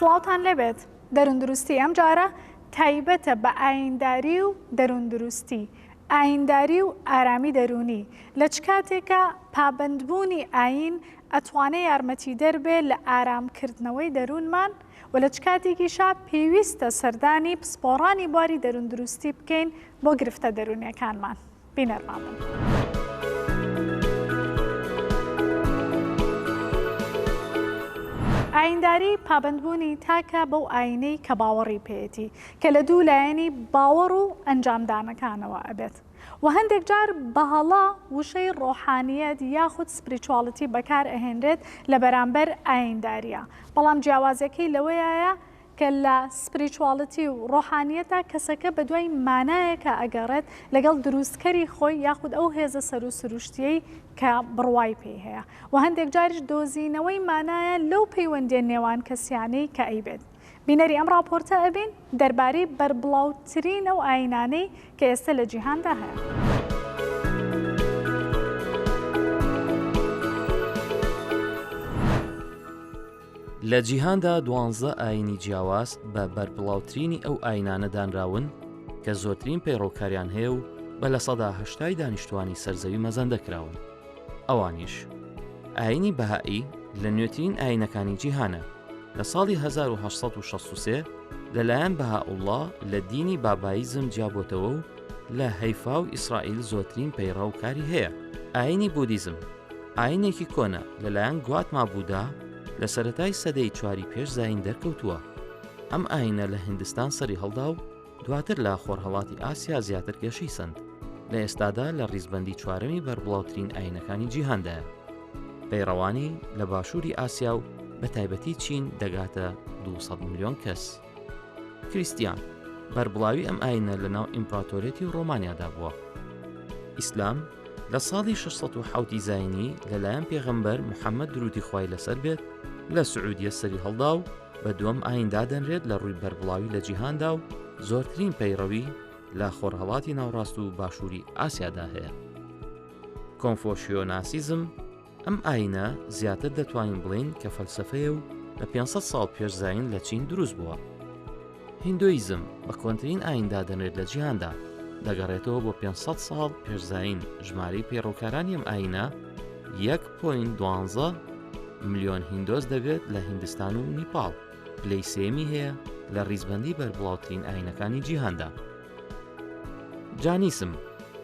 سڵاوتان لێبێت دەروندروستی ئەم جارە تایبەتە بە ئاینداری و دەروندروستی ئاینداری و ئارامی دەروونی لە چ کاتێکا پابەندبوونی ئایین ئەتوانێ یارمەتیدەر بێ لە ئارام کردنەوەی دەروونمان و لە چ کاتێکیشا پێویستە سەردانی پسپۆڕانی بواری دەرووندروستی بکەین بۆ گرفتە دەروونیەکانمان. بینەرمان بن. ئاینداری پابەندبوونی تاکە بەو ئایینەی کە باوەڕی پێیەتی، کە لە دوو لایەنی باوەڕ و ئەنجامدانەکانەوە ئەبێت. و هەندێک جار بە هەڵە وشەی ڕۆحانیەت یاخود spirituality بەکار ئەهێنرێت لە بەرامبەر ئایندارییا. بەڵام جیاوازیەکەی لەوەیایە کە لە spirituality و ڕۆحانیەتا کەسەکە بەدوای مانایەکا ئەگەڕێت لەگەڵ دروستکەری خۆی یاخود ئەو هێزە سەروو سروشتیەی کە بڕوای پێی هەیە و هەندێک جاریش دۆزینەوەی مانایە لەو پەیوەندیە نێوان کەسیانەی کە ئەیبێت. بینەری ئەم ڕاپۆرتە ئەبین دەربارەی بەربڵاوترین ئەو ئاینانەی کە ئێستە لە جیهاندا هەیە. لە جیهاندا دوانزە ئایینی جیاواز بە بەربڵاوترینی ئەو ئایینانە دانراون کە زۆرترین پەیڕەوکاریان هەیە و بە 80% دانیشتوانی سەرزەوی مەزەندە کراون. ئەوانیش، ئایینی بەهائی لە نوێترین ئایینەکانی جیهانە، لە ساڵی 1863 لەلایەن بەهائوڵڵا لە دینی بابایزم جیابۆتەوە و لە هەیفا و ئیسرائیل زۆرترین پەیڕەوکاری هەیە. ئایینی بودیزم ئایینێکی کۆنە لەلایەن گواتما بودا لە سەرەتای سەدەی چواری پێش زایین دەرکەوتووە. ئەم ئایینە لە هیندستان سەری هەڵدا و دواتر لە خۆرهەڵاتی ئاسیا زیاتر گەشەی سەند. لە ئێستادا لە ڕیزبەندی چوارەمی بەربڵاوترین ئایینەکانی جیهاندایە. پەیڕەوانی لە باشووری ئاسیا و بە تایبەتی چین دەگاتە 200 ملیۆن کەس. کریستیان، بەربڵاوی ئەم ئایینە لە ناو ئیمپراتۆریەتی ڕۆمانیادا بووە. ئیسلام لە ساڵی 607 زایینی لەلایەن پێغەمبەر محەممەد درودی خوای لەسەر بێت لە سعودیە سەری هەڵدا و بە دووەم ئایین دادەنرێت لە ڕووی بەربڵاوی لە جیهاندا و زۆرترین پەیڕەوی لە خۆرهەڵاتی ناوڕاست و باشووری ئاسیادا هەیە. کۆنفۆشیۆناسیزم ئەم ئایینە زیاتر دەتوانین بڵێین کە فەلسەفەیە و لە 500 ساڵ پێش زایین لە چین دروست بووە. هیندۆیزم بە کۆنترین ئایین دادەنرێت لە جیهاندا، دەگەڕێتەوە بۆ 500 ساڵ پێش زایین، ژمارەی پەیڕەوکارانی ئەم ئایینە 1.12 ملیۆن هیندۆس دەبێت لە هیندستان و نیپاڵ، پلەی سێیەمی هەیە لە ڕیزبەندی بەربڵاوترین ئایینەکانی جیهاندا. جانیسم،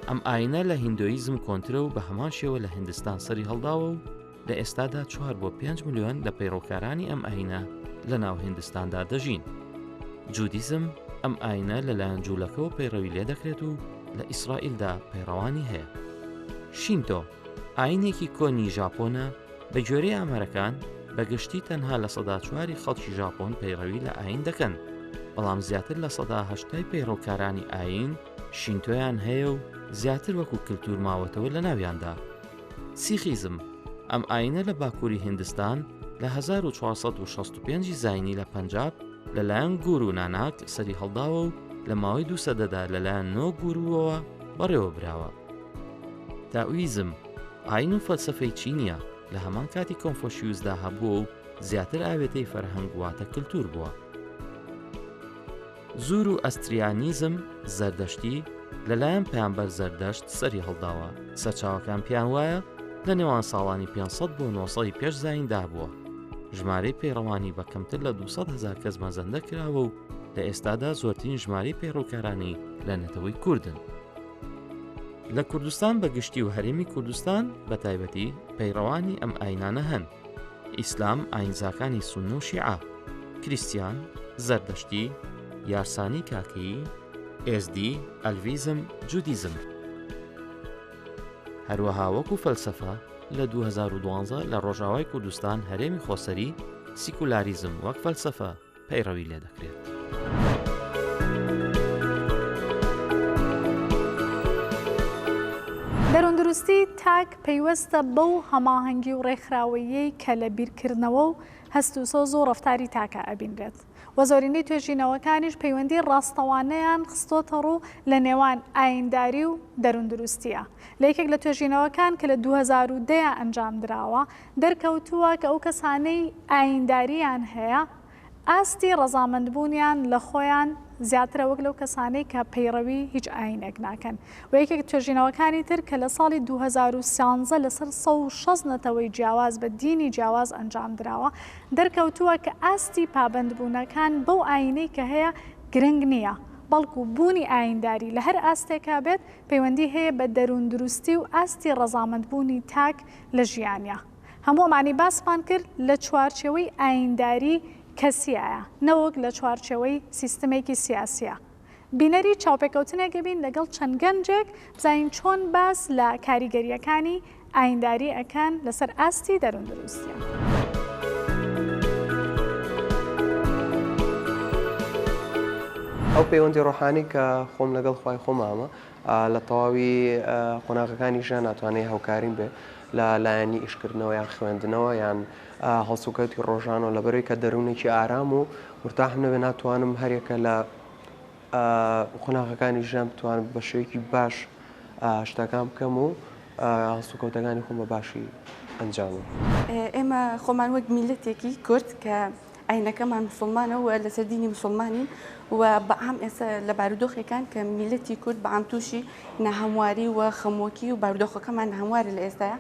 ئەم ئایینە لە هیندۆیزم کۆنترە و بە هەمان شێوە لە هیندستان سەری هەڵداوە و لە ئێستادا چوار بۆ پێنج ملیۆن لە پەیڕەوکارانی ئەم ئایینە لە ناو هیندستاندا دەژین. جودیزم، ئەم ئایینە لەلایەن جوولەکەوە پەیڕەوی لێدەکرێت و لە ئیسرائیلدا پەیڕەوانی هەیە. شینتۆ، ئایینێکی کۆنی ژاپۆنە، بە گوێرەی ئامارەکان بە گشتی تەنها 4% خەڵکی ژاپۆن پەیڕەوی لە ئایین دەکەن، بەڵام زیاتر 80% پەیڕەوکارانی ئایین شینتۆیان هەیە و زیاتر وەکو کلتور ماوەتەوە لە ناویاندا. سیخیزم، ئەم ئایینە لە باکووری هیندستان لە 1465 زایینی لە پەنجاب لەلایەن گورو ناناک سەری هەڵداوە و لە ماوەی دوو سەدەدا لەلایەن نۆ گورووەوە بەڕێوە براوە. تائویزم، ئایین و فەلسەفەی چینییە، لە هەمان کاتی کۆنفۆشیوسدا هەبووە و زیاتر ئاوێتەی فەرهەنگ واتە کلتور بووە. زوروئەستریانیزم، زەردەشتی، لەلایەن پەیامبەر زەردەشت سەری هەڵداوە، سەرچاوەکان پێیان وایە لە نێوان ساڵانی 500 بۆ 900 پێش زاییندا بووە. ژمارەی پەیڕەوانی بە کەمتر لە 200 هەزار کەس مەزەندە کراوە و لە ئێستادا زۆرترین ژمارەی پەیڕەوکارانی لە نەتەوەی کوردن. لە کوردستان بە گشتی و هەرێمی کوردستان بە تایبەتی پەیڕەوانی ئەم ئاینانە هەن. ئیسلام ئاینزاکانی سوننە و شیعە، کریستیان، زەردەشتی، یارسانی کاکەیی، ئێزدی، ئەلڤیزم، جودیزم. هەروەها وەکو فەلسەفە لە 2012 لە ڕۆژاوای کوردستان هەرێمی خۆسەری سیکولاریزم وەک فەلسەفە پەیڕەوی لێ دەکرێت. دەرووندروستی تاک پەیوەستە بەو هەماهەنگی و ڕێکخراوەییەی کە لە بیرکردنەوە و هەست و سۆز و ڕەفتاری تاکا ئەبینرێت و زۆرینەی توێژینەوەکانیش پەیوەندی ڕاستەوانەیان خستۆتە ڕوو لە نێوان ئاینداری و دەرووندروستییە. لە یەکێک لە توێژینەوەکان کە لە 2010 ئەنجام دراوە دەرکەوتووە کە ئەو کەسانەی ئایندارییان هەیە. ئاستی ڕەزامەندبوونیان لە خۆیان زیاترە وەک لەو کەسانەی کە پەیڕەوی هیچ ئایینێک ناکەن و یەکێک توێژینەوەکانی تر کە لە ساڵی 2013 لەسەر 160 نەتەوەی جیاواز بە دینی جیاواز ئەنجام دراوە دەرکەوتووە کە ئاستی پابەندبوونەکان بەو ئایینەی کە هەیە گرنگ نییە بەڵکو بوونی ئایینداری لە هەر ئاستێکا بێت پەیوەندی هەیە بە دەرووندروستی و ئاستی ڕەزامەندبوونی تاک لە ژیانیا. هەموو ئەمانەی باسمان کرد لە چوارچێوەی ئایینداری کەسیایە نەوەک لە چوارچێوەی سیستمێکی سیاسیە. بینەری چاوپێکەوتنێک ئەبین لەگەڵ چەند گەنجێک بزانین چۆن باس لە کاریگەرییەکانی ئایینداری ئەکەن لەسەر ئاستی دەرووندروستیان. ئەو پەیوەندی ڕۆحانی کە خۆم لەگەڵ خوای خۆمامە لە تەواوی قۆناغەکانی ژیان ناتوانێت هاوکاریم بێ لە لایەنی ئیشکردنەوە یان خوێندنەوە یان هەڵسوکەوتی ڕۆژانەوە لەبەرەوەی کە دەروونێکی ئارام و مرتاحم نەبێ ناتوانم هەریەکە لە قۆناغەکانی ژیان بتوانم بە شێوەیەکی باش شتەکان بکەم و هەڵسوکەوتەکانی خۆم بە باشی ئەنجام بدەم. ئێمە خۆمان وەک میللەتێکی کورد کە ئاینەکەمان مسوڵمانە و لەسەر دینی مسوڵمانین و بە عام ئێستا لە بارودۆخێکان کە میللەتی کورد بە عام تووشی ناهەمواری و خەمۆکی و بارودۆخەکەمان ناهەموارە لە ئێستایا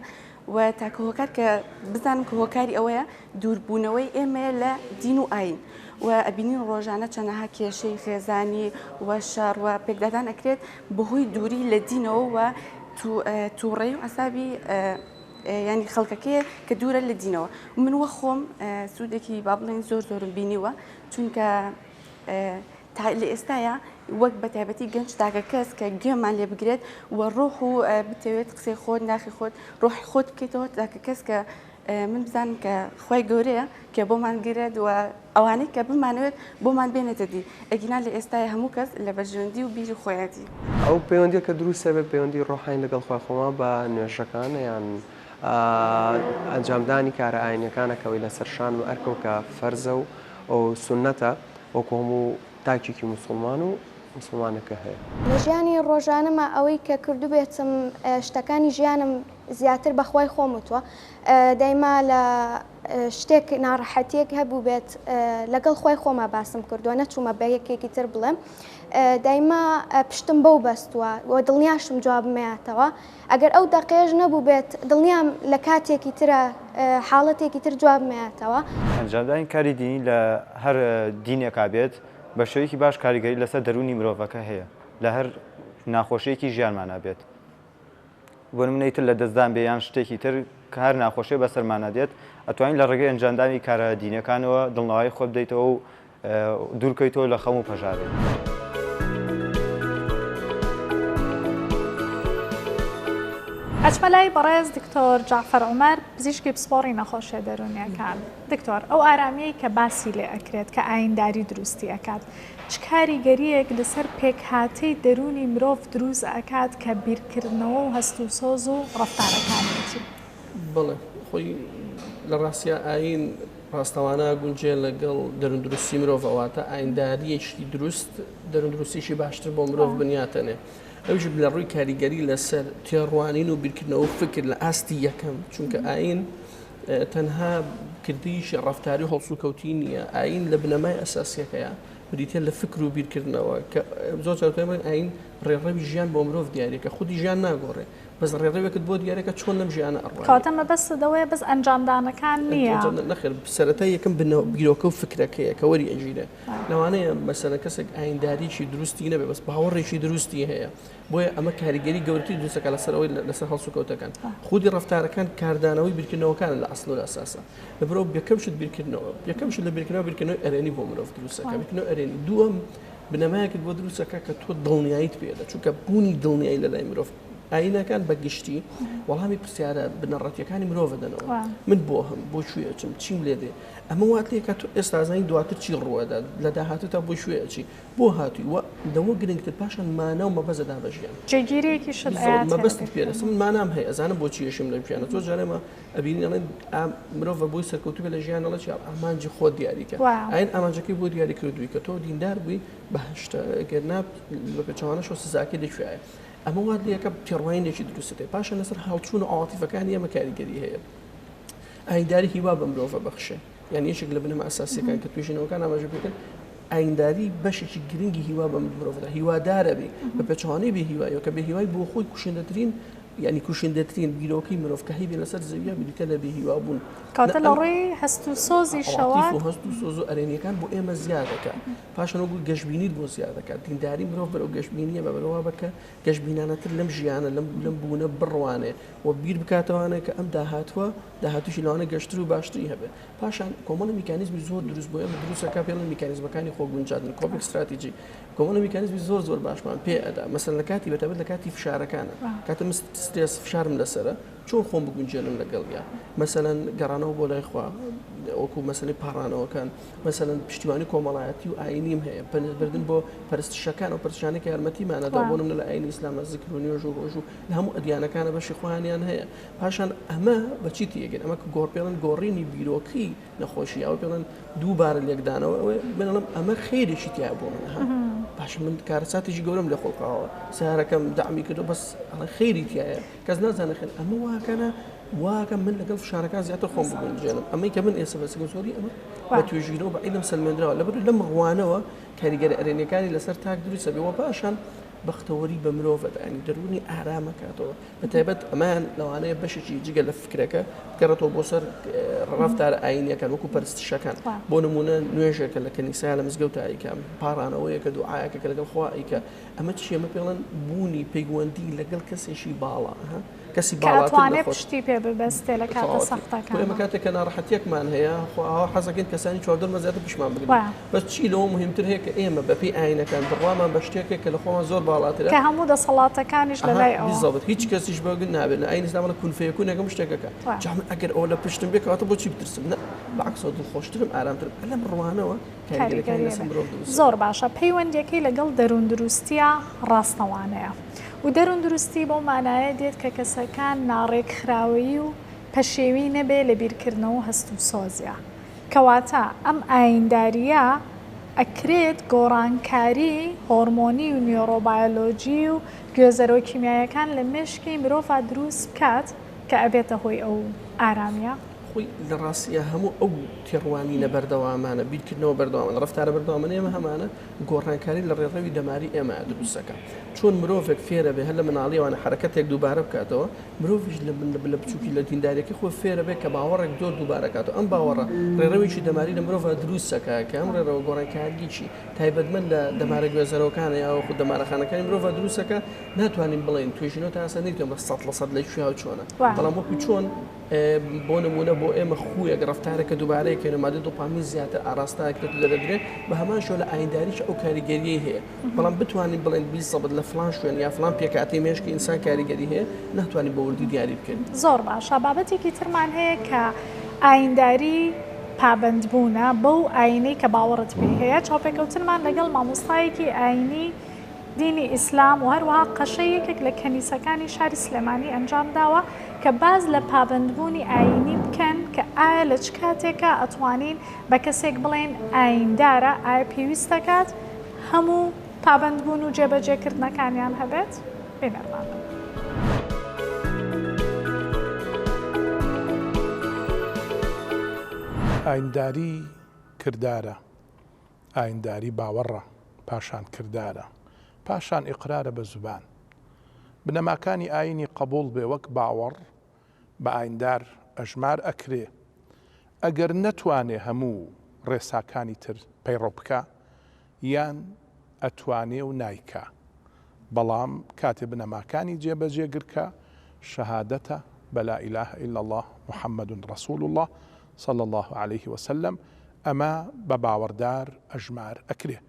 و تاکە هۆکار کە بزانم کە هۆکاری ئەوەیە دووربوونەوەی ئێمەیە لە دین و ئاین و ئەبینین ڕۆژانە چەنەها کێشەی خێزانی و شەڕ و پێکدادان ئەکرێت بەهۆی دووری لە دینەوە و تووڕەی و عەسابی ینی خەڵکەکەیە کە دوورە لە دینەوە من وە خۆم سوودێکی با بڵێن زۆر زۆرم بینیوە چونکە لە ئێستایا وەک بە تایبەتی گەنج تاکە کەس کە گوێمان لێ بگرێت و ڕۆح و بتەوێت قسەی خۆت ناخی خۆت ڕۆحی خۆت بکەیتەوە تاکە کەس کە من بزانم کە خوای گەورەیە کە بۆمان گرێت و ئەوانەی کە بمانەوێت بۆمان بێنێتە دی ئەگینا لە ئێستای هەموو کەس لە بەرژەوەندی و بیری خۆیەتی. ئەو پەیوەندیە کە دروست ئەبێت پەیوەندی ڕۆحانی لەگەڵ خوای خۆمان بە نوێژەکان یان ئەنجامدانی کارە ئاینیەکانە کە ئەوەی لەسەر شانم ئەرکە و کە فەرزە و سوننەتە وەکو هەموو تاکێکی موسڵمان و موسڵمانەکە هەیە. لە ژیانی ڕۆژانەما ئەوەی کە کردوبێتم شتەکانی ژیانم زیاتر بە خوای خۆم وتوە دایما لە شتێک ناڕەحەتیەک هەبووبێت لەگەڵ خوای خۆما باسم کردووە نەچوومە بە یەکێکی تر بڵێم دایما پشتم بەو بەستووە و دڵنیاشم جوابمەیاتەوە ئەگەر ئەو دەقەیەش نەبووبێت دڵنیام لە کاتێکی ترە حاڵەتێکی تر جوابمەیاتەوە. ئەنجامدانی کاری دینی لە هەر دینێکا بێت بە شێوەیەکی باش کاریگەری لەسەر دەروونی مرۆڤەکە هەیە لە هەر ناخۆشیەکی ژیانمانا بێت بۆ نمونە ئیتر لە دەستدان بێ یان شتێکی تر کە هەر ناخۆشیە بەسەرمانا دێت ئەتوانین لە ڕێگەی ئەنجامدانی کارە دینەکانەوە دڵنەوایی خۆت بدەیتەوە و دوورکەویتەوە لە خەم و پەژارەی. ئەچمە لای بەڕێز دکتۆر جەعفەر عومەر پزیشکی پسپۆڕی نەخۆشیە دەروونیەکان. دکتۆر ئەو ئارامیەی کە باسی لێ ئەکرێت کە ئاینداری دروستی ئەکات چ کاریگەریەک لەسەر پێکهاتەی دەروونی مرۆڤ دروست ئەکات کە بیرکردنەوە و هەست و سۆز و ڕەفتارەکانیەتی؟ بەڵێ خۆی لە ڕاستیا ئایین ڕاستەوانە گونجێ لەگەڵ دەروندروستی مرۆڤ واتە ئاینداریەکی دروست دەروندروستیشی باشتر بۆ مرۆڤ بنیاتەنێ ئەوش لە ڕووی کاریگەری لەسەر تێڕوانین و بیرکردنەوە فکر لە ئاستی یەکەم چونکە ئاین تەنها کردیشی ڕفتاری و هەڵسوکەوتی نییە ئاین لە بنەمای ئەساسیەکەیە بریتە لە فکر و بیرکردنەوە کە زۆر جار ئاین ڕێڕەوی ژیان بۆ مرۆڤ دیارێکە خودی ژیان ناگۆڕێ بەس ڕێڕەوێکت بۆ دیارە کە چۆن لەم ژیانە ئەڕوانی. کەواتە مەبەستت ئەوەیە بەس ئەنجامدانەکان نییە؟ نەخێر سەرەتا یەکەم بیرۆکە و فکرەکەیە کە وەری ئەگیرێ. لەوانەیە مەسەلەن کەسێک ئاینداریی دروستی نەبێ بەس باوەڕێکی دروستی هەیە. بۆیە ئەمە کاریگەری گەورەتری دروست دەکات لەسەر ئەوەی لەسەر هەڵسوکەوتەکان. خودی ڕەفتارەکان کاردانەوەی بیرکردنەوەکانە لە ئەسڵ و لە ئەساسا. لەبەرئەوە یەکەم شت بیرکردنەوە. یەکەم شت لە بیرکردنەوە بیرکردنەوەی ئەرێنی بۆ مرۆڤ دروست دەکات. بیرکردنەوەی ئەرێنی. دووەم بنەمایەکت بۆ دروست دەکات کە تۆ دڵنیاییت پێ دەدات. چونکە بوونی دڵنیایی لە لای مرۆڤ ئایینەکان بە گشتی وەڵامی پرسیارە بنەڕەتیەکانی مرۆڤ دەنەوە من بۆ هەم بۆ کوێ ئەچم چیم لێ دێ ئەمە وات لێکە تۆ ئێستازانی دواتر چی ڕووەدات لە داهاتوو تا بۆ کوێ ئەچی بۆ هاتووی وە لەوە گرنگتر پاشان مانا و مەبەزەدا بە ژیان جێگیرێکی شت مەبەستت پێ دەستم مانام هەیە ئەزانم بۆچی ئەشیم لەم ژیانە زۆر جارێ مە ئەبینین ئەڵێن مرۆڤ بۆی سەرکەوتوو بێ لە ژیان ئەڵێ چی ئامانجی خۆت دیاریکە ئاین ئامانجەکەی بۆ دیاری کردووی کە تۆ دیندار بووی بەهشتە گەر نا بە پێچەوانەشەوە سزاکەی لەکوێیە ئەمە وات لێکە تێڕوانینێکی دروستت هەیە پاشان لەسەر هەڵچوون و عاتیفەکانی ئەمە کاریگەری هەیە ئاینداری هیوا بە مرۆڤە بەخشێ. یان یەکێک لە بنەما ئەساسیەکان کە توێژینەوەکان ئاماژە پێکرد ئاینداری بەشێکی گرنگی هیوا بە مرۆڤدا هیوادارە بێ بە پێچەوانەی بێ هیوایەوە کە بێ هیوای بۆ خۆی کوشندەترین یعنی کوشندەترین بیرۆکەی مرۆڤ کە هەیبێ لەسەر زەویە بریتە لە بێ هیوا بوون. کەواتە لە ڕووی هەست و سۆزیشەوە و هەست و سۆز و ئەرێنیەکان بۆ ئێمە زیاد دەکات پاشان وەکو گەشبینیت بۆ زیاد دەکات دینداری مرۆڤ بەرەو گەشبینیە بە بەرەوە بەکە گەشبینانەتر لەم ژیانە لەم لەم بوونە بڕوانێ و بیر بکاتەوانێ کە ئەم داهاتووە داهاتووشی لەوانە گەشتر و باشتری هەبێ پاشان کۆمەڵی میکانیزمی زۆر دروست بۆ ئێمە دروستەکە پێڵن میکانیزمەکانی خۆگونجاندن coping strategy کۆمەڵی میکانیزمی زۆر زۆر باشمان پێ ئەدا مەسەلەن لە کاتی بەتابەت لە کاتی فشارەکانە کاتە من سترێس فشارم لەسەرە چۆن خۆم بگونجێنم لەگەڵیا مەسەلەن گەڕانەوە بۆ لای خوا وەکو مەسەلەی پاڕانەوەکان مەسەلەن پشتیوانی کۆمەڵایەتی و ئاینیم هەیە پەنبردن بۆ پەرستشەکان و پەرستشانێک یارمەتیمانەدا بۆ نمونە لە ئاینی ئیسلامە زیکر و نوێژ و ڕۆژ و لە هەموو ئەدیانەکانە بەشی خۆیانیان هەیە پاشان ئەمە بەچی تێگەن ئەمە کە گۆڕپێڵن گۆڕینی بیرۆکەی نەخۆشی ئەوە پێڵێن دووبارە لێکدانەوە ئەوەی من ئەڵێم ئەمە خێرێکی تیا بۆ من ها باشە من کارەساتێکی گەورەم لە خۆڵقاوە سیارەکەم دەعمی کردو بەس ئەڵێ خێری تایە کەس نازانێت خێر ئەمە واکەنە واکە من لەگەڵ فشارەکان زیاتر خۆم بگونجێنم ئەمەی کە من ئێستا بەسەکەم زۆری ئەمە بە توێژینەوە بە عیلم سەلمێنراوە لەبەر لەم ڕوانەوە کاریگەرە ئەرێنیەکانی لەسەر تاک دروستە بێ وە پاشان بەختەوەری بە مرۆڤە ینی دەروونی ئارامەکاتەوە بەتایبەت ئەمەیان لەوانەیە بەشێکی جگە لە فکرەکە بگەڕێتەوە بۆ سەر ڕەفتارە ئایینیەکان وەکو پەرستشەکان بۆ نمونە نوێژێکە لە کەنیسایە لە مزگەوتە ئەیکا پاڕانەوەیەکە دوعایەکە کە لەگەڵ خوا ئەیکا ئەمە چیە ئەمە پێڵێن بوونی پەیوەندی لەگەڵ کەسێکی باڵا ها کەسی باڵاتر لە خۆت پشتی پێ ببەستێ لە کاتە سەختەکان. ئێمە کاتێک کە ناڕەحەتیەکمان هەیە خۆ ئاوا حەزەکەین کەسانی چواردەورمان زیاتر پشتمان بگرن بەس چی لەوە موهیمتر هەیە کە ئێمە بەپێی ئاینەکان بڕوامان بە شتێک هەیە کە لە خۆمان زۆر باڵاترە کە هەموو دەسەڵاتەکانیش لە لای ئەوە بالضبط هیچ کەسیش بە نابێت لە ئاین ئیسلام ئەڵێ کون فەیەکون یەکەم شتێکەکە جا من ئەگەر ئەوە لە پشتم بێ کەواتە بۆچی بترسم نا بەعەکسەوە دڵخۆشترم ئارامترم لەم ڕوانەوە کاریگەریەکانی لەسەر مرۆڤ دروست زۆر باشە پەیوەندیەکەی لەگەڵ دەرووندروستیا ڕاستەوانەیە و دەرووندروستی بەو مانایە دێت کە کەسەکان ناڕێکخراوەیی و پەشێوی نەبێ لە بیرکردنەوە و هەست و سۆزیا. کەواتە ئەم ئایندارییە ئەکرێت گۆڕانکاری هۆرمۆنی و نیۆرۆبایۆلۆجی و گوێزەرەوە کیمیاییەکان لە مێشکی مرۆڤا دروست بکات کە ئەبێتە هۆی ئەو ئارامییە؟ خۆی لە ڕاستیا هەموو ئەو تێڕوانینە بەردەوامانە، بیرکردنەوە بەردەوامانە، ڕەفتارە بەردەوامانەی ئێمە هەمانە، گۆڕانکاری لە ڕێڕەوی دەماری ئێمە دروست دەکات. چۆن مرۆڤێک فێرەبێ هەر لە مناڵییەوە حەرەکەتێک دووبارە بکاتەوە، مرۆڤیش لە لە بچووکی لە دینداریەکەی خۆی فێرە بێت کە باوەڕێک زۆر دووبارە کاتەوە ئەم باوەڕە ڕێڕەوێکی دەماری لە مرۆڤ دروست دەکات کە ئەم ڕێڕەوە گۆڕانکاریی تایبەتمەند لە دەمارە گوێزەرەوەکانە یاخود دەمارەخانەکانی مرۆڤ دروست دەکات ناتوانین بڵێین توێژینەوە تا ئێستا نەیتوانین بڵێ 100% لە کوێ و چۆنە بەڵام وەکو چۆن بۆ نمونە بۆ ئێمە خوویەک ڕەفتارێکە دووبارەیەکەین و مادەی دۆپامین زیاتر ئاراستە ئەکرێت و دەردرێت بە هەمان شێوە لە ئاینداریش ئەو کاریگەریەی هەیە بەڵام بتوانین بڵێین بیزەبت لە فڵان شوێن یا فڵان پێکهاتەی مێشکی ئینسان کاریگەری هەیە ناتوانین بە وردی دیاری بکەین. زۆر باشە بابەتێکی ترمان هەیە کە ئاینداری پابەندبوونە بەو ئاینەی کە باوەڕت پێی هەیە چاوپێکەوتنمان لەگەڵ مامۆستایەکی ئاینی دینی ئیسلام و هەروەها قەشەی یەکێک لە کەنیسەکانی شاری سلێمانی ئەنجام داوە کە باس لە پابەندبوونی ئایینی بکەن کە ئایا لە چ کاتێکا ئەتوانین بە کەسێک بڵێین ئاییندارە ئایا پێویست دەکات هەموو پابەندبوون و جێبەجێکردنەکانیان هەبێت؟ بینەرمان بن. ئاینداری کردارە، ئاینداری باوەڕە، پاشان کردارە، پاشان ئیقرارە بە زوبان. بنەماکانی ئایینی قەبووڵ بێ وەک باوەڕ بە ئایندار ئەژمار ئەکرێ، ئەگەر نەتوانێ هەموو ڕێساکانی تر پەیڕەو بکا، یان ئەتوانێ و نایکا، بەڵام کاتێ بنەماکانی جێ بەجێ گرکا، شەهادەتە بە لا الە الا اللە محمد رسول اللە صلی اللە علیه وسلم، ئەمە بە باوەڕدار ئەژمار ئەکرێ.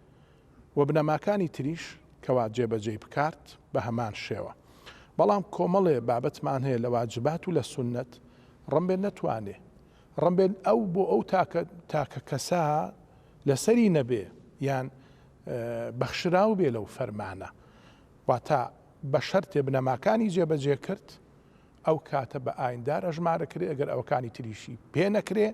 وە بنەماکانی تریش کەوا جێبەجێی بکات بە هەمان شێوە. بەڵام کۆمەڵێ بابەتمان هەیە لە واجبات و لە سوننەت ڕەنبێ نەتوانێ، ڕەنبێ ئەو بۆ ئەو تاکە تاکە کەسە لەسەری نەبێ یان بەخشراو بێ لەو فەرمانە. واتە بە شەرتێ بنەماکانی جێبەجێ کرد ئەو کاتە بە ئایندار ئەژمارە کرێ ئەگەر ئەوەکانی تریشی پێ نەکرێ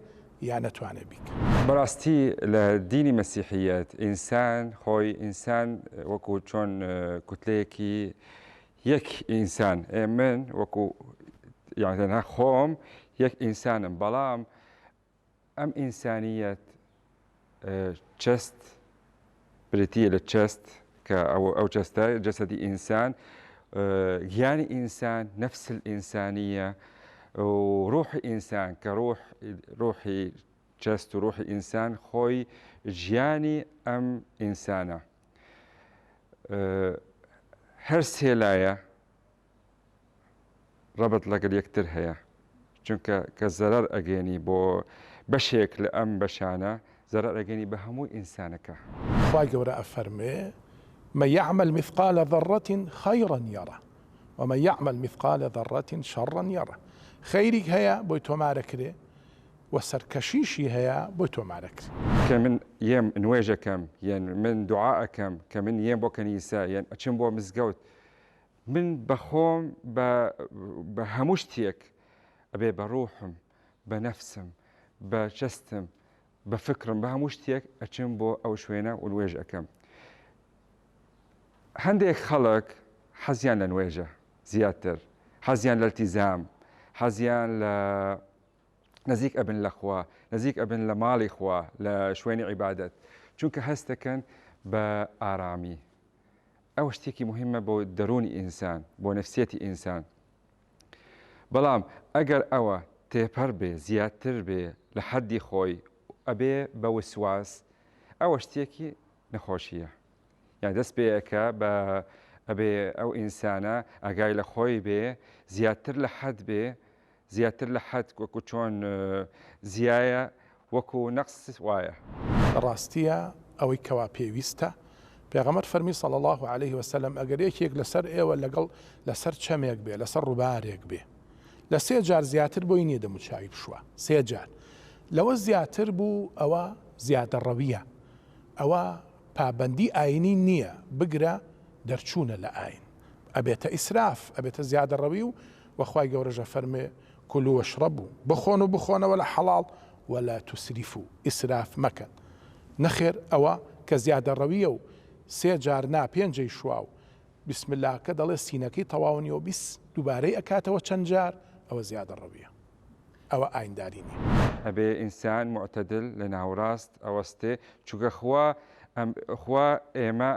یا نەتوانێ بیکا. بەڕاستی لە دینی مەسیحیەت ئینسان خۆی ئینسان وەکو چۆن کوتلەیەکی یەک ئینسان ئێ من وەکو یان تەنها خۆم یەک ئینسانم بەڵام. ئەم ئینسانیەت چەست بریتیە لە چەست کە ئەو جەستە جەسەدی ئینسان گیانی ئینسان نفس الئینسانیە و ڕوحی ئینسان کە ڕوح ڕوحی جەست و ڕوحی ئینسان خۆی ژیانی ئەم ئینسانە هەر سێلایە ڕەبت لەگەل یەکتر هەیە چونکە کە زەرەر ئەگەێنی بۆ بەشێک لە ئەم بەشانە زەرەر ئەگەێنی بە هەموو ئینسانەکە. خوای گەورە ئەفەرموێ، من یعمل مثقال ذرة خیرا یرە ومن یعمل مثقال ذرة شرا یرە، خەیریک هەیە بۆی تۆمارەکرێ و سەرکەشیشی هەیە بۆی تۆمارەکرێ. کە من یەم نوێژەکەم یەن من دوعا ئەکەم کە من یەم بۆ کەنیسە یەن ئەچم بۆ مزگەوت من بە خۆم بە بە هەموو شتێک ئەبێ بە ڕوحم بە نەفسم بە جەستم بە فکرم بە هەموو شتێک ئەچم بۆ ئەو شوێنە و نوێژ ئەەکەم هەندێک خەڵک حەزیان لە نوێژە زیاتر حەزیان لە التزام حەزیان لە نزیک ئەبن لە خوا نزیک ئەبن لە ماڵی خوا لە شوێنی عیبادەت چونکە هەستەکەن بە ئارامی ئەوە شتێکی مهمە بۆ دەروونی ئینسان بۆ نفسیەتی ئینسان بەڵام ئەگەر ئەوە تێپەر بێ زیاتر بێ لە حەدی خۆی ئەبێ بە وسواس ئەوە شتێکی نەخۆشیە یان دەست پێەکە بە ئەبێ ئەو ئینسانە ئاگای لە خۆی بێ زیاتر لە حەد بێ زیاتر لە حەد وەکو چۆن زیایە وەکو نەقس وایە. لە ڕاستیا ئەوەی کەوا پێویستە، پێغەمبەر فەرمی صلی اللە علیه وسلم ئەگەر یەکێک لەسەر ئێوە لەگەڵ لەسەر چەمێک بێ لەسەر ڕووبارێک بێ لە سێ جار زیاتر بۆی نییە دەموچاوی بشوا سێ جار لەوە زیاتر بوو ئەوە زیادەڕەویە ئەوە پابەندی ئاینی نییە بگرە دەرچوونە لە ئاین ئەبێتە ئیسراف ئەبێتە زیادەڕەوی و وە خوای گەورەش ئەفەرموێ، کلوا واشربوا، بخۆن و بخۆنەوە لە حەڵاڵ، ولا تسرفوا، ئیسراف مەکەن. نەخێر ئەوە کە زیادەڕەویە و سێ جار نا پێنجەی شوا و بسم اللە کە دەڵێ سینەکەی تەواو نیە و بیس دووبارەی ئەکاتەوە چەند جار ئەوە زیادەڕەویە ئەوە ئاینداری نیە. ئەبێ ئینسان معتدل لە ناوراست ئەوەستێ چونکە خوا ئەم خوا ئێمە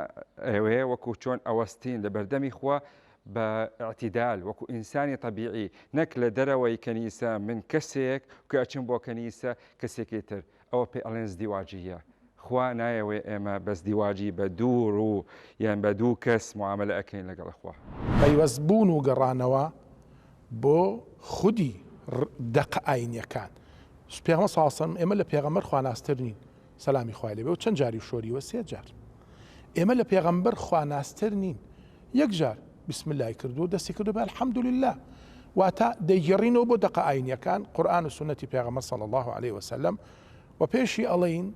ئەوێ وەکو چۆن ئەوەستین لە بەردەمی خوا بە ئیعتیدال وەکو ئینسانی تەبیعی نەک لە دەرەوەی کەنیسە من کەسێک کە ئەچم بۆ کەنیسە کەسێکی تر ئەوە پێ ئەڵێن زدیواجیە خوا نایەوێ ئێمە بە زدیواجی بە دوو ڕوو یان بە دوو کەس معاملە ئەکەین لەگەڵ خوا. پەیوەست بوون و گەڕانەوە بۆ خودی دەقە ئاینیەکان پێغەمبەر صلی اللە علیە وسلم ئێمە لە پێغەمبەر خواناستر نین سەلامی خوای لێ بێ و چەند جاری شۆریوە سێ جار ئێمە لە پێغەمبەر خواناستر نین یەک جار بسم اللە ی کردووە دەستی کردو بە الحمدللە واتە دەیگەڕینەوە بۆ دەقە ئاینیەکان قورئان و سوننەتی پێغەمبەر صلی الله علیه وسلم و پێشی ئەڵێین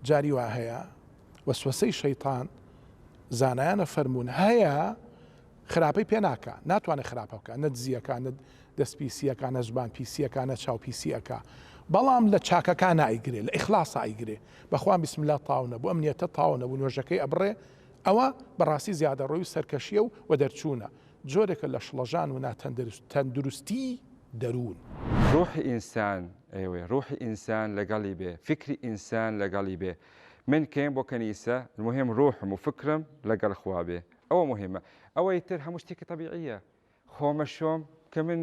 جاری وا هەیە وەسوەسەی شەیتان زانایانە فەرموون هەیە خراپەی پێ ناکا ناتوانێت خراپە بکە نە دزیەکە نە دەست پیسیەکە نە زبان پیسیەکە نە چاو پیسیەکە بەڵام لە چاکەکان ئایگرێ لە ئیخلاص ئایگرێ بەخوا بسم الله تاو نەبوو ئەم نیەتە تاو نەبوو نوێژەکەی ئەبڕێ ئەوە بەڕاستی زیادەڕۆی و سەرکەشیە و وەدەرچوونە، جۆرێکە لە شڵەژان و ناتەندروستی دەروون. ڕوحی ئینسان ئەیەوێ ڕوحی ئینسان لەگەڵی بێ فیکری ئینسان لەگەڵی بێ من کەیم بۆ کەنیسە المهم ڕوحم و فکرم لەگەڵ خوا بێ ئەوە مهمە ئەوەی تر هەموو شتێکی تەبیعیە خۆمە شۆم کە من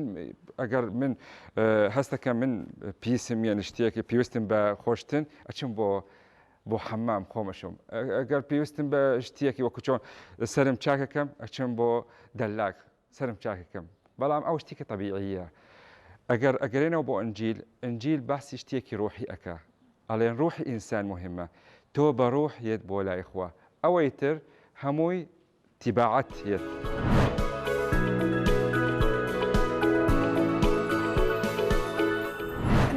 ئەگەر من هەستەکە من پیسم یان شتێکی پێویستم بە خۆشتن ئەچم بۆ بۆ حەمام خۆمەشۆم ئەگەر پێویستم بە شتێکی وەکو چۆن سرم چاکەکەم ئەچم بۆ دەلاک سرم چاکەکەم بەڵام ئەو شتێکە تەبیعیە ئەگەر ئەگەرێنەوە بۆ ئنجیل ئنجیل باسی شتێکی ڕۆحی ئەکا ئەڵێن ڕوحی ئینسان مهمە تۆ بە ڕوح یەت بۆ لای خوا ئەوەی تر هەمووی تیباعەت یەت.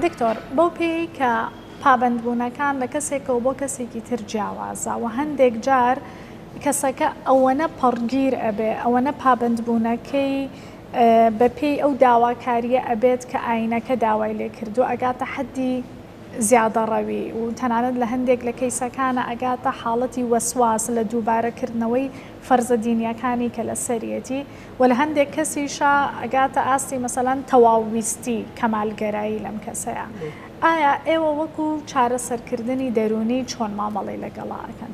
دکتۆر، بەو پێیەی کە پابەندبوونەکان لە کەسێکەوە بۆ کەسێکی تر جیاوازە و هەندێک جار کەسەکە ئەوەنە پەڕگیر ئەبێ، ئەوەنە پابەندبوونەکەی بە پێی ئەو داواکارییە ئەبێت کە ئایینەکە داوای لێ کردووە، ئەگاتە حەدی زیادەڕەوی و تەنانەت لە هەندێک لە کەیسەکانا ئەگاتە حاڵەتی وەسواس لە دووبارە کردنەوەی فەرزە دینیەکانی کە لەسەریەتی و لە هەندێک کەسیشا ئەگاتە ئاستی مەسەلەن تەواو ویستی کەمالگەرایی لەم کەسەیا. ئایا ئێوە وەکو چارەسەرکردنی دەروونی چۆن مامەڵەی لەگەڵا ئەکەن؟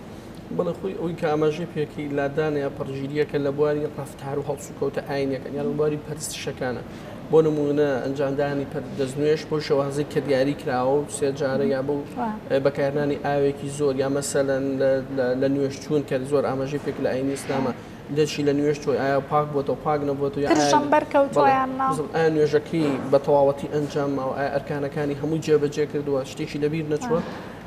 بەڵێ خۆی ئەوەی کە ئاماژەی پێکەی لادانە یا پەڕگیرییەکە لە بواری ڕەفتار و هەڵسوکەوتە ئاینیەکان یان لە بواری پەرستشەکانە بۆ نموونە ئەنجامدانی پەر دەستنوێژ بۆ شێوازێک کە دیاری کراوە و سێ جارە یا بۆ بەکارهێنانی ئاوێکی زۆر یا مەسەلەن لە نوێژ چوون کە زۆر ئاماژەی پێک لە ئاینی ئیسلامە دەچی لە نوێژ تۆی ئایا پاک بۆتەوە پاک نەبووەوە یا پرژەم بەرکەوتووە یان نا؟ ئایا نوێژەکەی بە تەواوەتی ئەنجام ماوە ئایا ئەرکانەکانی هەمووی جێبەجێ کردووە شتێکی لەبیر نەچووە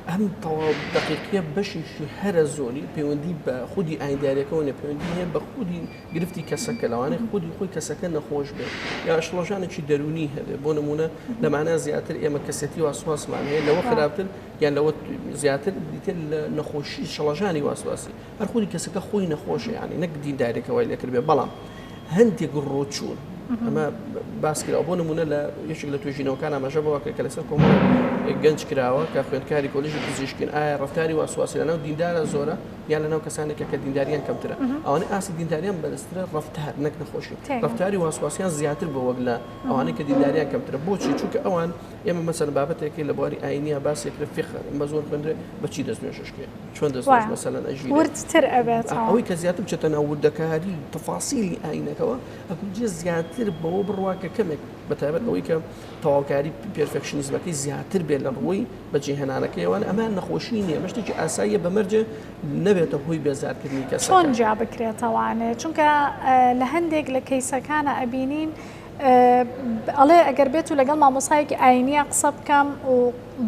ئەم تەواو دەقیقیە بەشێکی هەرە زۆری پەیوەندی بە خودی ئاینداریەکەەوە نیە پەیوەندی هەیە بە خودی گرفتی کەسەکە لەوانەیە خودی خۆی کەسەکە نەخۆش بێت یا شڵەژانێکی دەرونی هەبێ بۆ نمونە لەمانە زیاتر ئێمە کەسێتی واسواسمان هەیە لەوە خراپتر یان لەوە زیاتر دیتر لە نەخۆشی شڵەژانی واسواسی هەر خودی کەسەکە خۆی نەخۆشە یانی نەک دیندارێکە وای لێکردبێ بەڵام هەندێک ڕۆچوون ئەمە باس کراوە بۆ نمونە لە یەکێک لە توێژینەوەکان ئاماژە بەوە کرد کە لەسەر کۆمەڵ گەنج کراوە کە خوێندکاری کۆلیژی پزیشکین ئایا ڕەفتاری واسواسی لەناو دیندارە زۆرە یان لەناو کەسانێکە کە دینداریان کەمترە ئەوانەی ئاستی دینداریان بەرزترە ڕەفتار نەک نەخۆشی ڕەفتاری واسواسیان زیاتر بۆ وەک لە ئەوانەی کە دینداریان کەمترە بۆچی چونکە ئەوان ئێمە مەسەن بابەتێکی لە بواری ئاینیە باسێک لە فقه بە زۆر خوێندرێ بەچی دەست نوێژشکێ چۆن دەست نوێژ مەسەلەن ئەژیرێ وردتر ئەبێتەوە. ئەوەی کە زیاتر بچێتە ناو وردەکاری تەفاسیلی ئاینەکەوە ئەگونجێ زیاتر بەوە بڕوا کە کەمێک بە تایبەت ئەوەی کە تەواوکاری perfectionism ەکەی زیاتر بێت لە ڕووی بەجێهێنانەکەیەوە ئەمە نەخۆشی نییە ئەمە شتێکی ئاساییە بە مەرجێ نەبێتە هۆی بێزارکردنی کەسەکە. چۆن جیا بکرێتەوانێ چونکە لە هەندێک لە کەیسەکانە ئەبینین ئەڵێ ئەگەر بێت و لەگەڵ مامۆسایەکی ئاینیە قسە بکەم و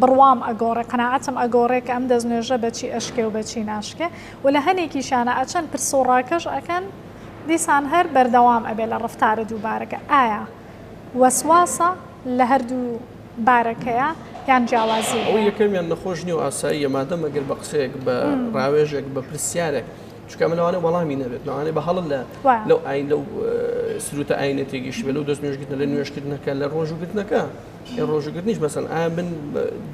بڕوام ئەگۆڕێ قەناعەتم ئەگۆڕێ کە ئەم دەستنوێژە بەچی ئەشکێ و بەچی ناشکێ و لە هەنێکیشیانە ئەچن پرس و ڕاکەش ئەکەن دیسان هەر بەردەوام ئەبێ لە ڕەفتارە دووبارەکە ئایا وەسواسە لە هەردوو بارەکەیا یان جیاوازی ئەوەی هەیە؟ یەکەمیان نەخۆش نیە و ئاساییە مادەم ئەگەر بە قسەیەک بە ڕاوێژێک بە پرسیارێک چونکە ئەمە لەوانەیە وەڵامی نەبێت لەوانەیە بە هەڵە لە لەو ئاین لەو سروتە ئاینە تێگەیشتبێ لەو دەست نوێژگرتنە لە نوێژکردنەکە لە ڕۆژووگرتنەکە ڕۆژووگرتنیش مەسەن ئایا من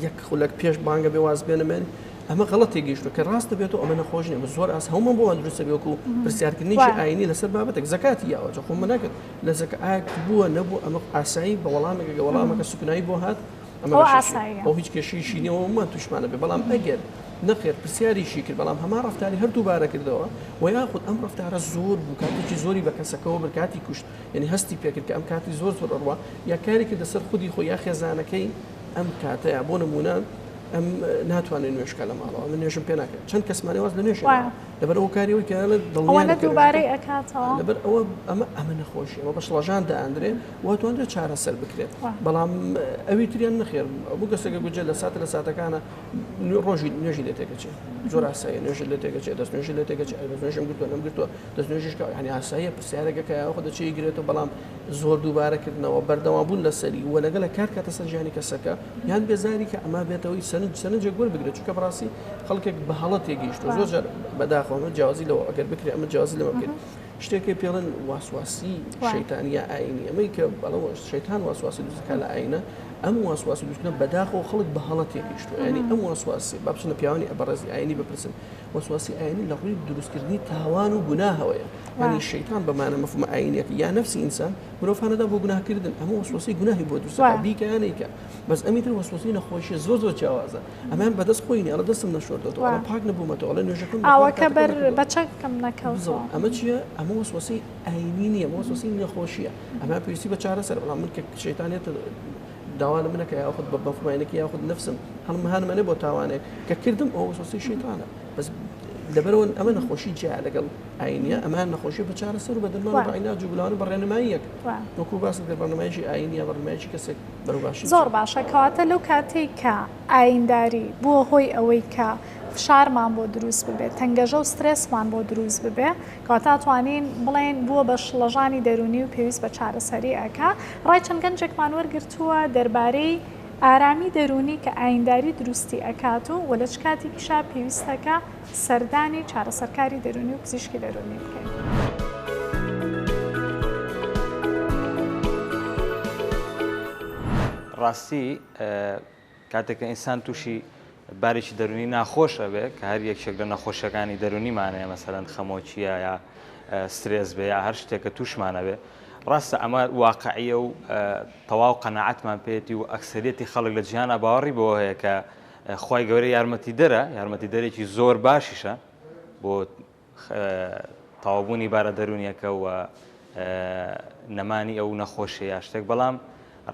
یەک خولەک پێش بانگە بێ واز بێنم یانی ئەمە غەڵەت تێگەیشتووە کە ڕاست دەبێتەوە ئەمە نەخۆش نیە زۆر ئاس هەموو بۆمان دروستە بێ وەکو پرسیارکردنێکی ئاینی لەسەر بابەتێک زەکاتی یاوە جا خۆ من ناکرد لە زەکە ئایا بووە نەبوو ئەمە ئاسایی بە وەڵامێک گە وەڵامەکە سوکنایی بۆ هات ئەمە ئاساییە ئەو هیچ کێشەیەکی نییە و تووشمانە بێ بەڵام ئەگەر نەخێر پرسیاریشی کرد بەڵام هەمان ڕەفتاری هەر دووبارە کردەوە و یاخود ئەم ڕەفتارە زۆر بوو کاتێکی زۆری بە کەسەکەەوە برد کاتی کوشت یعنی هەستی پێکرد کە ئەم کاتی زۆر زۆر ئەڕوا یا کاری کردە سەر خودی خۆی یا خێزانەکەی ئەم کاتەیە بۆ نمونە ئەم ناتوانێت نوێژکە لە ماڵەوە من نوێژم پێ ناکرێت چەند کەسمانێ واز لە نوێژ لەبەر ئەو کاری ئەوی کە دڵنیا دووبارەی ئەکاتەوە لەبەر ئەوە ئەمە ئەمە نەخۆشی ئەمە بە شڵەژان دائەندرێ و توانرێت چارەسەر بکرێت بەڵام ئەوی تریان نەخێر بوو کەسێکە گوجە لە ساتە لە ساتەکانە ڕۆژی نوێژی لێ تێکەچێت زۆر ئاساییە نوێژی لێ تێکەچێت دەست نوێژی لێ تێکەچێت دەست نوێژم گرتووە نەم گرتووە دەست نوێژیش کە یعنی ئاساییە پرسیارێکە کە یاخۆ دەچێ گرێتەوە بەڵام زۆر دووبارە کردنەوە بەردەوام بوون لەسەری و لەگەڵ کار کاتە سەر ژیانی کەسەکە یان بێزاری کە ئەمە بێتەوەی سەرنج سەرنجێک وەربگرێت چونکە بەڕاستی خەڵکێک بە هەڵە تێگەیشتووە زۆر جار بەداخەوە ئەمە جیاوازی لەوە ئەگەر بکرێت ئەمە جیاوازی لەمە بکرێت شتێکی پێڵن واسواسی شەیتانی یا ئاینی ئەمەی کە بەڵەوە شەیتان واسواسی دروستەکە لە ئاینە ئەم واسواسی دروستکردنە بەداخەوە خەڵک بە هەڵە تێگەیشتووە یعنی ئەم واسواسی با بچنە پیاوانی بەڕێزی ئاینی بپرسن وەسواسی ئاینی لە ڕووی دروستکردنی تاوان و گوناهەوەیە یعنی شەیتان بە مانا مەفهومە ئاینیەکە یا نەفسی ئینسان مرۆڤ هانەدا بۆ گوناهکردن ئەمە وەسوەسەی گوناهی بۆ دروست دەکات بیکە یا نەیکە بەس ئەمی تر وەسوەسەی نەخۆشیە زۆر زۆر جیاوازە ئەمەیان بەدەست خۆی نیە ئەڵێ دەستم نەشۆردۆتەوە ئەڵێ پاک نەبوومەتەوە ئەڵێ نوێژەکەم نەخوارد ئاوەکە کاتەکەم بەر نەکردووە بە چەکم نەکەوتەوە. ئەمە چییە؟ ئەمە وەسوەسەی ئاینی نییە ئەمە وەسوەسەی نەخۆشیە ئەمە پێویستی بە چارەسەرە بەڵام من کە شەیتانێت داوا لە منەکە یاخود بە مەفهومەکە یاخود نەفسم هەڵم هانمەنێ بۆ تاوانێک کە کردم ئەوە وەسوەسەی شەیتانە بەس لەبەرەوە ئەمە نەخۆشی جیا لەگەڵ ئاینیە ئەمە نەخۆشی بە چارەسەر و بە دەرمان و بە عیلاج و بلاوانە بە ڕێنماییەک وەکو باست کرد ڕێنماییەکی ئاینیە بە ڕێنماییەکی کەسێک بەرەو باشی زۆر باشە کەواتە لەو کاتەی کە ئاینداری بووە هۆی ئەوەی کە فشارمان بۆ دروست ببێت تەنگەژە و سترێسمان بۆ دروست ببێ کەواتە ئەتوانین بڵێین بووە بە شڵەژانی دەروونی و پێویست بە چارەسەری ئەکا ڕای چەند گەنجێکمان وەرگرتووە دەربارەی ئارامی دەروونی کە ئاینداری دروستی ئەکات و وە لە چ کاتێکیشا پێویستەکە سەردانی چارەسەرکاری دەروونی و پزیشکی دەروونی بکەین. ڕاستی کاتێک کە ئینسان تووشی بارێکی دەروونی ناخۆش ئەبێ کە هەر یەکێک لە نەخۆشیەکانی دەروونیمان هەیە مەسەلەن خەمۆکیە یا سترێس بێ یا هەر شتێک کە تووشمان ئەبێ. ڕاستە ئەمە واقعیە و تەواو قەناعەتمان پێێتی و ئەکسەریەتی خەڵک لە جیهانا باوەڕی بەوە هەیە کە خوای گەورە یارمەتیدەرە، یارمەتیدەرێکی زۆر باشیشە بۆ تەواوبوونی بارە دەروونیەکە و نەمانی ئەو نەخۆشیە یا شتێک، بەڵام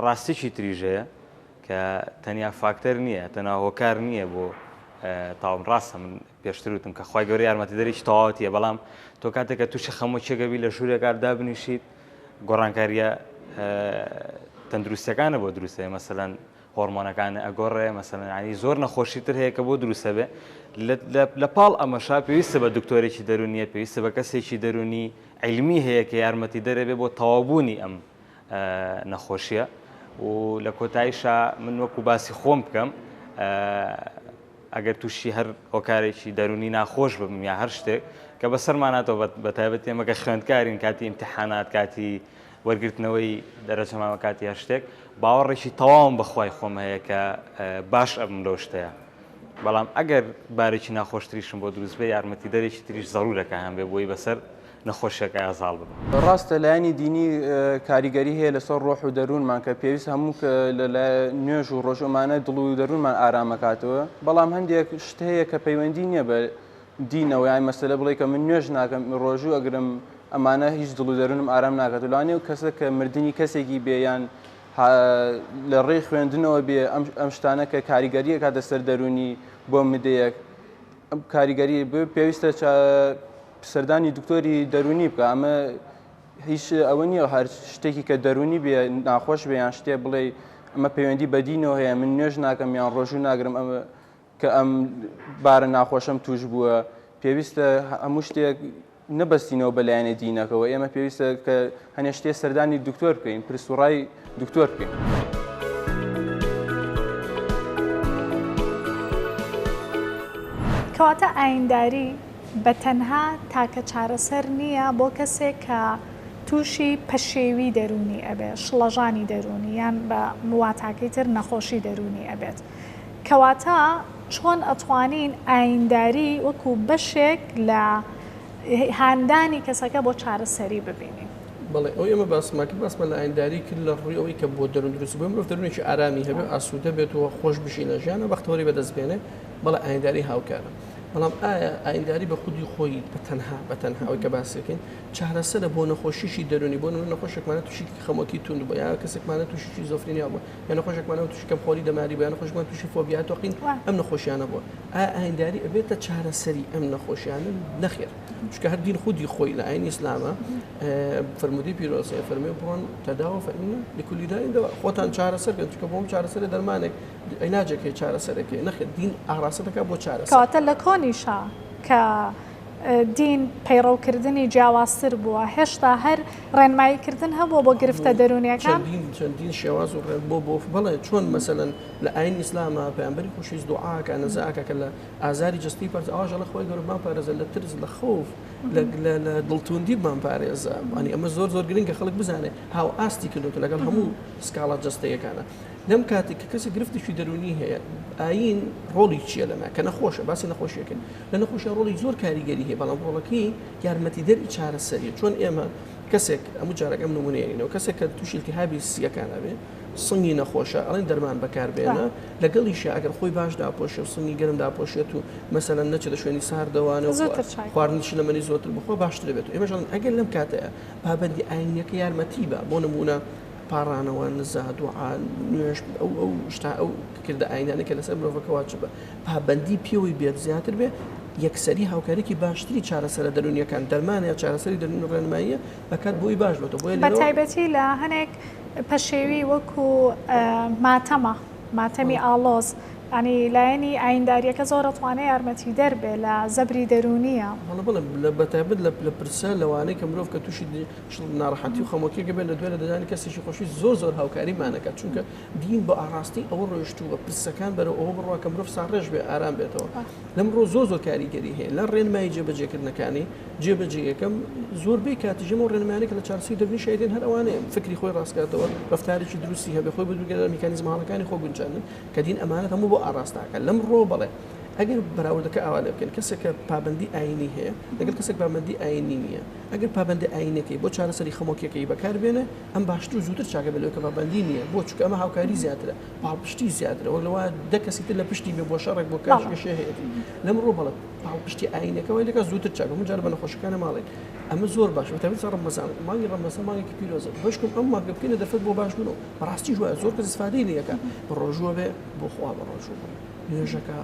ڕاستیکی تریش هەیە کە تەنیا فاکتەر نییە، تەنها هۆکار نییە بۆ تاوم. ڕاستە من پێشتر وتم کە خوای گەورە یارمەتیدەرێکی تەواوەتیە، بەڵام تۆ کاتێک کە تووشی خەمۆکیەکە بی لە ژوورێکا دابنیشیت گۆڕانکاریە تەندروستیەکانە بۆ دروستە، مەسەلەن هۆرمۆنەکان ئەگۆڕێ، مەسەلەن یانی زۆر نەخۆشی تر هەیە کە بۆ دروستە بێ. لە پاڵ ئەمەشا پێویستە بە دکتۆرێکی دەروونیە، پێویستە بە کەسێکی دەروونی عیلمی هەیە کە یارمەتیدەرە بێ بۆ تەواوبوونی ئەم نەخۆشیە. و لە کۆتاییشا من وەکو باسی خۆم بکەم، ئەگەر تووشی هەر هۆکارێکی دەروونی ناخۆش ببم یا هەر شتێک کە بەسەرماناتەوە، بە تایبەتی ئێمە کە خوێندکارین، کاتی ئیمتحانات، کاتی وەرگرتنەوەی دەرەجەمامە، کاتی هەر شتێک، باوەڕێکی تەواوم بە خوای خۆم هەیە کە باش ئەبم لەو شتەیە. بەڵام ئەگەر بارێکی ناخۆشتریشم بۆ دروست بێ، یارمەتیدەرێکی تریش زەرورە کە هەم بێ بۆی بەسەر نەخۆشیەکەیا زاڵ ببم. ڕاستە لایەنی دینی کاریگەری هەیە لەسەر ڕۆح و دەروونمان کە پێویست هەموو لە نوێژ و ڕۆژ ئەمانە دڵ و دەروونمان ئارامەکاتەوە، بەڵام هەندێک شت هەیە کە پەیوەندی نییە بە دینەوە، یان مەسەلە بڵێ کە من نوێژ ناکەم ڕۆژوو ئەگرم ئەمانە هیچ دڵ و دەروونم ئارام ناکات. لەوانەیە ئەو کەسە کە مردنی کەسێکی بێ یان لە ڕێی خوێندنەوە بێ ئەم شتانە کە کاریگەری ئەکاتە سەر دەروونی بۆ مدەیەک کاریگەری پێویستە سەردانی دکتۆری دەروونی بکە. ئەمە هیچ ئەوە نییە هەر شتێکی کە دەروونی بێ ناخۆش بێ یان شتێ بڵێ ئەمە پەیوەندی بە دینەوە هەیە من نوێژ ناکەم یان ڕۆژوو ناگرم ئەمە کە ئەم بارە ناخۆشەم توش بووە. پێویستە هەموو شتێک نەبەستینەوە بە لایەنە دینەکەوە، ئێمە پێویستە کە هەنێ شتێ سەردانی دکتۆر بکەین، پرس و ڕای دکتۆر بکەین. کەواتە ئاینداری بە تەنها تاکە چارەسەر نییە بۆ کەسێک کە تووشی پەشێوی دەروونی ئەبێت، شڵەژانی دەروونی یان بە واتاکەی تر نەخۆشی دەروونی ئەبێت. کەواتە چۆن ئەتوانین ئاینداری وەکو بەشێک لە هاندانی کەسەکە بۆ چارەسەری ببینین؟ بەڵێ ئەوەی ئێمە باسمان کرد باسمان لە ئاینداری کرد لە ڕووی ئەوەی کە بۆ دەروون دروست بووە مرۆڤ دەروونێکی ئارامی هەبێ ئاسوودە بێت و خۆش بژی لە ژیانە بەختەوەری بەدەست بێنێ بەڵێ ئاینداری هاوکارە بەڵام ئایا ئاینداری بە خودی خۆی بە تەنها بە تەنها ئەوەی کە باسیەکەین چارەسەرە بۆ نەخۆشیشی دەروونی بۆ نمونە نەخۆشێکمانە تووشی خەمۆکی توند بوو یا کەسێکمانە تووشی شیزۆفرینیا بوو یا نەخۆشێکمانە تووشی کەمخۆری دەماری بوو یا نەخۆشێکمان تووشی فۆبیا تۆقین ئەم نەخۆشیانە بووە ئایا ئاینداری ئەبێتە چارەسەری ئەم نەخۆشیانە نەخێر چونکە هەر دین خودی خۆی لە ئاینی ئیسلامە فەرموودەی پیرۆز هەیە فەرمووی بڕۆن تەداوە فەئین لکل داء دواء خۆتان چارەسەر کەن چونکە بۆم چارەسەرە دەرمانێک عیلاجێک هەیە چارەسەرێک هەیە نەخێر دین ئاڕاستە دەکات بۆ چارەسەر. کەواتە لە کۆنیشا کە دین پەیڕەوکردنی جیاوازتر بووە هێشتا هەر ڕێنماییکردن هەبووە بۆ گرفتە دەروونیەکان؟ چەندین چەندین شێواز و ڕێ بۆ بۆ بەڵێ چۆن مەسەلەن لە ئاینی ئیسلاما پەیامبەری خۆشەویست دوعا ئەکا نەزا ئەکا کە لە ئازاری جەستەی پارێز ئاواش ئەڵێ خوای گەورە بمان پارێزە لە ترس لە خەوف لە لە لە دڵتوندی بمان پارێزە یانی ئەمە زۆر زۆر گرنگە خەڵک بزانێ هاوئاستی کردوتە لەگەڵ هەموو سکاڵا جەستەیەکانە لەم کاتێک کە کەسی گرفتێکی دەروونی هەیە ئاین ڕۆڵی چییە لەمە کە نەخۆشە باسی نەخۆشیەکەن لە نەخۆشی ڕۆڵی زۆر کاریگەری هەیە بەڵام ڕۆڵەکەی یارمەتیدەری چارەسەریە چۆن ئێمە کەسێک ئەموو جارێک ئەم نمونەیەنەوە کەسێک کە تووشی التهابی سیەکان ئەبێ سنگی نەخۆشە ئەڵێن دەرمان بەکاربێنە لەگەڵیشە ئەگەر خۆی باش داپۆشێ و سنگی گەرم داپۆشێت و مەسەلەن نەچێتە شوێنی ساردەوانە و خواردنی شلەمەنی زۆرتر بخوا باشتر بێت و ئێمەش ئەڵێن ئەگەر لەم کاتەیە پابەندی ئاینیەکە یارمەتی بە بۆ نمونە پاڕانەوە نزا دوعا نوێژ ئەو ئەو شتا ئەو کردە ئاینانە کە لەسەر مرۆڤەکە واجبە پابەندی پێوەی بێت زیاتر بێ یەکسەری هاوکاریکی باشتری چارەسەرە دەروونیەکان دەرمانە یا چارەسەری دەروونی ڕێنماییە ئەکات بۆی باش بێتەوە بۆیە بە تایبەتی لە هەنێک پەشێوی وەکو ماتەمە ماتەمی ئاڵۆز ینی لایەنی ئاینداریەکە زۆر ئەتوانێ یارمەتیدەر بێ لە زەبری دەروونیە. بەڵێ بەڵێ بە تایبەت لە پرسە لەوانەی کە مرۆڤ کە تووشی ناڕەحەتی و خەمۆکیەکە بێت لە دوای لە دەدانی کەسێکی خۆشی زۆر زۆر هاوکاریمان ئەکات چونکە دین بە ئاڕاستەی ئەوە ڕۆیشتووە پرسەکان بەرەو ئەوە بڕوا کە مرۆڤ ساڕێژ بێ ئارام بێتەوە لەمڕۆ زۆر زۆر کاریگەری هەیە لە ڕێنمایی جێبەجێکردنەکانی جێبەجێیەکەم زۆربەی کاتیش ئەو ڕێنمایانەی کە لە چارەسەری دەروونی شایدن هەر ئەوانەیە فکری خۆی ڕاستکاتەوە ڕەفتارێکی دروستی هەبێ خۆی بەدوورگرێت لە میکانیزمە هەڵەکانی خۆ گونجاندن کە دین ئەمانەت هەموو بۆ ئاڕاستە ئەکات لەمڕۆ بەڵێ. ئەگەر بەراوردەکە ئاوا لێ بکەین کەسێک کە پابەندی ئاینی هەیە لەگەڵ کەسێک پابەندی ئاینی نییە ئەگەر پابەندی ئاینەکەی بۆ چارەسەری خەمۆکیەکەی بەکار بێنێ ئەم باشتر و زووتر چاکە بێت لەوەی کە پابەندی نییە بۆ چونکە ئەمە هاوکاری زیاترە پاڵپشتی زیاترە وەک لەوە دە کەسی تر لە پشتی بێ بۆ شەڕێک بۆ کاش کێشەی هەیەتی لەم ڕوو بەڵێ پاڵپشتی ئاینەکە وای لەکە زووتر چاکە من جار بە نەخۆشەکانە ماڵێن ئەمە زۆر باش بە تایبەت ڕەمەزان مانگی ڕەمەزان مانگێکی پیرۆزە بەشکم ئەم مانگە بکەینە دەرفەت بۆ باشبوون و بەڕاستیش وایە زۆر کەس ئیسفادەی لێ ئەکا بە ڕۆژووە بێ بۆ خوا بە ڕۆژوو بوو نوێژەکە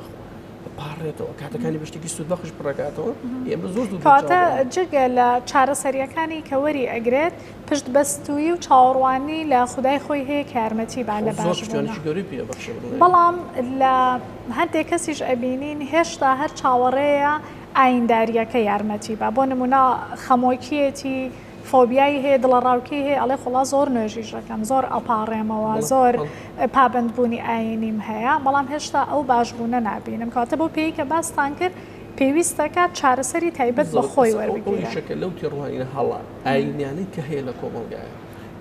پاڕێتەوە کاتەکانی بە شتێکی سوودبەخش پڕەکاتەوە ئێمە زۆر زوو کەواتە جگە لە چارەسەریەکانی کە وەری ئەگرێت پشت بەستوویی و چاوەڕوانی لە خودای خۆی هەیە کە یارمەتی با لە زۆر باش پشتیوانێکی گەورەی پێ بەخشێ بڵێ. بەڵام لە هەندێک کەسیش ئەبینین هێشتا هەر چاوەڕێیە ئاینداریەکە یارمەتی با بۆ نمونە خەمۆکیەتی فۆبیای هەیە دڵەڕاوکێی هەیە ئەڵێ خوڵا زۆر نوێژیش ئەکەم زۆر ئەپاڕێمەوە زۆر پابەندبوونی ئایینیم هەیە بەڵام هێشتا ئەو باشبوونە نابینم کەواتە بەو پێی کە باستان کرد پێویستەکە چارەسەری تایبەت بە خۆی وەربگیرێت. ئەو لەو تێڕوانینە هەڵە ئایینیانەی کە هەیە لە کۆمەڵگایە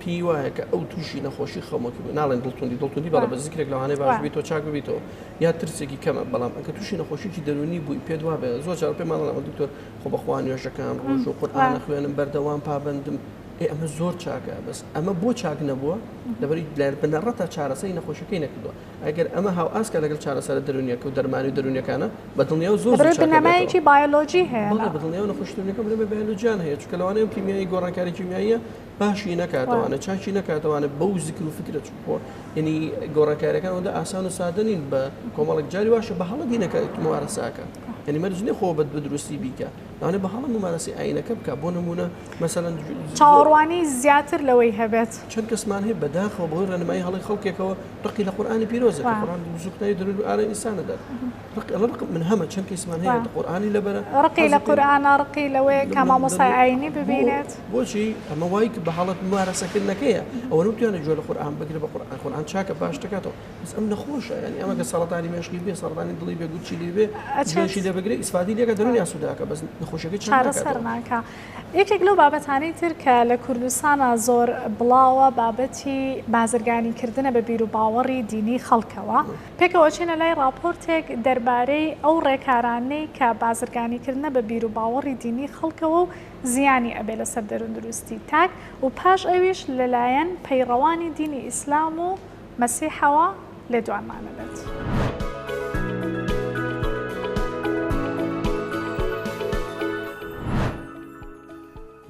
پێی وایە کە ئەو تووشی نەخۆشی خەمۆکی بوو ناڵێن دڵتوندی دڵتوندی بەڵێ بە زیکرێک لەوانەیە باش ببیتەوە چاک ببیتەوە یا ترسێکی کەمە بەڵام ئەگە تووشی نەخۆشیی دەروونی بووی پێت وابێ زۆر جار پێمان دەڵێن دکتۆر خۆ بەخوا نوێژەکان ڕۆژ و قورئان ئەخوێنم بەردەوام پابەندم ئێ ئەمە زۆر چاکە بەس ئەمە بۆ چاک نەبووە لەبەری لە بنەڕەتا چارەسەری نەخۆشیەکەی نەکردووە ئەگەر ئەمە هاوئاستکە لەگەڵ چارەسەرە دەروونیەکە و دەرمانی و دەروونیەکانە بە دڵنیاو زۆر زوو لەبەرئەوەی چاکە بنەمایەکی بێتەوە بایۆلۆجی هەیە بەڵێ لە بە دڵنیاو نەخۆشی دەروونیەکە بنەمای بایۆلۆجیان هەیە چونکە لەوانەیە ئەم کیمیایی گۆڕانکاری کیمیاییە باشی نەکاتەوانە چاکی نەکاتەوانە بەو زیکر و فکرە چونکۆ یعنی گۆڕانکاریەکان ئەوەندە ئاسان و سادە نین بە کۆمەڵێک جاری واشە بە هەڵە دینەکە مومارەساکە یعنی مەرج نییە خۆ بە دروستی بیکە لەوانەیە بە هەڵە مومارەسەی ئاینەکە بکە بۆ نمونە مەسەلەن چاوەڕوانی زیاتر لەوەی هەبێت. چەند کەسمان هەیە بەداخەوە بەهۆی ڕێنمایی هەڵەی خەڵکێکەوە ڕقی لە قورئانی پیرۆزە کە قورئان بزووتنەوەی دەروون و ئارای ئینسان ئەدات ڕقی ئەڵێ ڕقم من هەمە چەند کەیسمان هەیە قورئانی لەبەرە ڕقی لە قورئانە ڕقی لەوەیە کە مامۆستای ئاینی ببینێت. بۆچی ئەمە وای کە بە حاڵەت مومارەسەکردنەکەیە ئەوە نەوتویانە گوێ لە قورئان بگرە بە قورئان قورئان چاکە باش دەکاتەوە بەس ئەم نەخۆشە یانی ئەمە کە سەڕەتانی مێشکی بێ سەڕەتانی دڵی بێ گورچی لێ بێ گوێشی لێ بگرێ ئیسفادی لێکە دەروونی ئاسوودەکە بەس نەخۆشیەکەی چارەسەر ناکا یەکێک لەو بابەتانەی تر کە لە کوردستانا زۆر بڵاوە بابەتی بازرگانی کردنە بە بیروباوەڕی دینی خەڵکەوە. پێکەوە ئەچینە لای ڕاپۆرتێک دەربارەی ئەو ڕێکارانەی کە بازرگانی کردنە بە بیروباوەڕی دینی خەڵکەوە و زیانی ئەبێ لەسەر دەرووندروستی تاک و پاش ئەویش لەلایەن پەیڕەوانی دینی ئیسلام و مەسیحەوە لێدوانمان ئەبێت.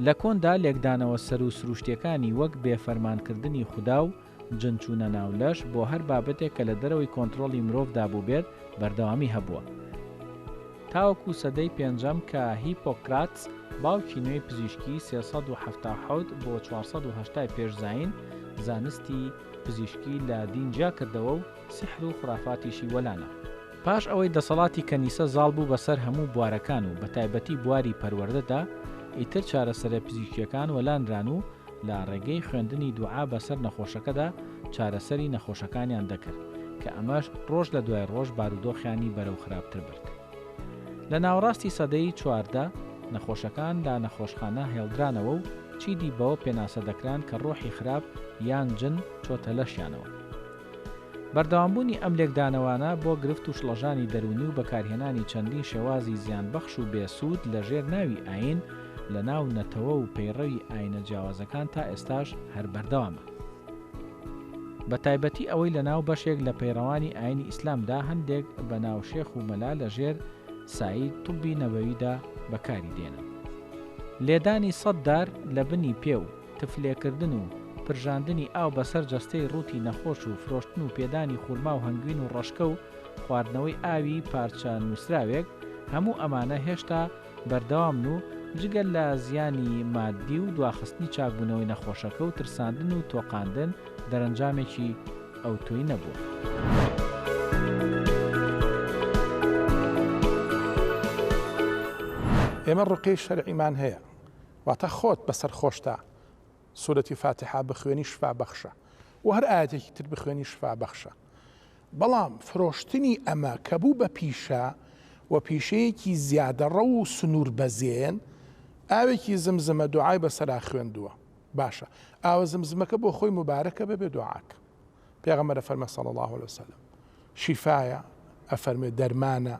لە کۆندا لێکدانەوە سەروو سروشتیەکانی وەک بێ فەرمانکردنی خودا و جن چوونە ناو لەش بۆ هەر بابەتێک کە لە دەرەوەی کۆنترۆڵی مرۆڤدا بووبێت بەردەوامی هەبووە تاوەکو سەدەی پێنجەم کە هیپۆکراتس باوکی نوێی پزیشکی 377 بۆ 480 پێش زایین زانستی پزیشکی لە دین جیا کردەوە و سیحر و خورافاتیشی وەلانا. پاش ئەوەی دەسەڵاتی کەنیسە زاڵ بوو بەسەر هەموو بوارەکان و بەتایبەتی بواری پەروەردەدا، ئیتر چارەسەرە پزیشکییەکان وەلانران و لە ڕێگەی خوێندنی دوعا بەسەر نەخۆشەکەدا چارەسەری نەخۆشەکانیان دەکرد، کە ئەمەش ڕۆژ لە دوای ڕۆژ بارودۆخیانی بەرەو خراپتر برد. لە ناوەڕاستی سەدەی 14، نەخۆشەکان لە نەخۆشخانە هێڵدرانەوە و چیدی بەوە پێناسە دەکران کە ڕۆحی خراپ یان جن چۆتە لەشیانەوە. بەردەوامبوونی ئەم لێکدانەوانە بۆ گرفت و شڵەژانی دەروونی و بەکارهێنانی چەندین شێوازی زیانبەخش و بێ سوود لە ژێر ناوی ئایین لە ناو نەتەوە و پەیڕەوی ئایینە جیاوازەکان تا ئێستاش هەر بەردەوامە. بە تایبەتی ئەوەی لە ناو بەشێک لە پەیڕەوانی ئایینی ئیسلامدا هەندێک بە ناو شێخ و مەلا لە ژێر سایەی طوبی نەبەویدا بەکاری دێنن. لێدانی سەت دار لە بنی پێ و تفلێکردن و پرژاندنی ئاو بەسەر جەستەی ڕووتی نەخۆش و فرۆشتن و پێدانی خورما و هەنگوین و ڕەشکە و خواردنەوەی ئاوی پارچە نووسراوێک، هەموو ئەمانە هێشتا بەردەوامن و جگە لە زیانی ماددی و دواخستنی چاکبوونەوەی نەخۆشەکە و ترساندن و تۆقاندن دەرەنجامێکی ئەوتۆی نەبووە. ئێمە ڕوقیەی شەرعیمان هەیە واتە خۆت بەسەر خۆشتا سورەتی فاتیحە بخوێنی شفا بەخشە و هەر ئایەتێکی تر بخوێنی شفا بەخشە بەڵام فرۆشتنی ئەمە کە بوو بە پیشە و پیشەیەکی زیادەڕەو و سنوور بەزێن ئاوێکی زمزمە دوعای بەسەرا خوێندووە باشە ئاوە زمزمەکە بۆ خۆی مبارەکە بەبێ دوعاکە پێغەمبەر ئەفەرمێ صلی اللە علیە وسلم شیفایە ئەفەرمێ دەرمانە.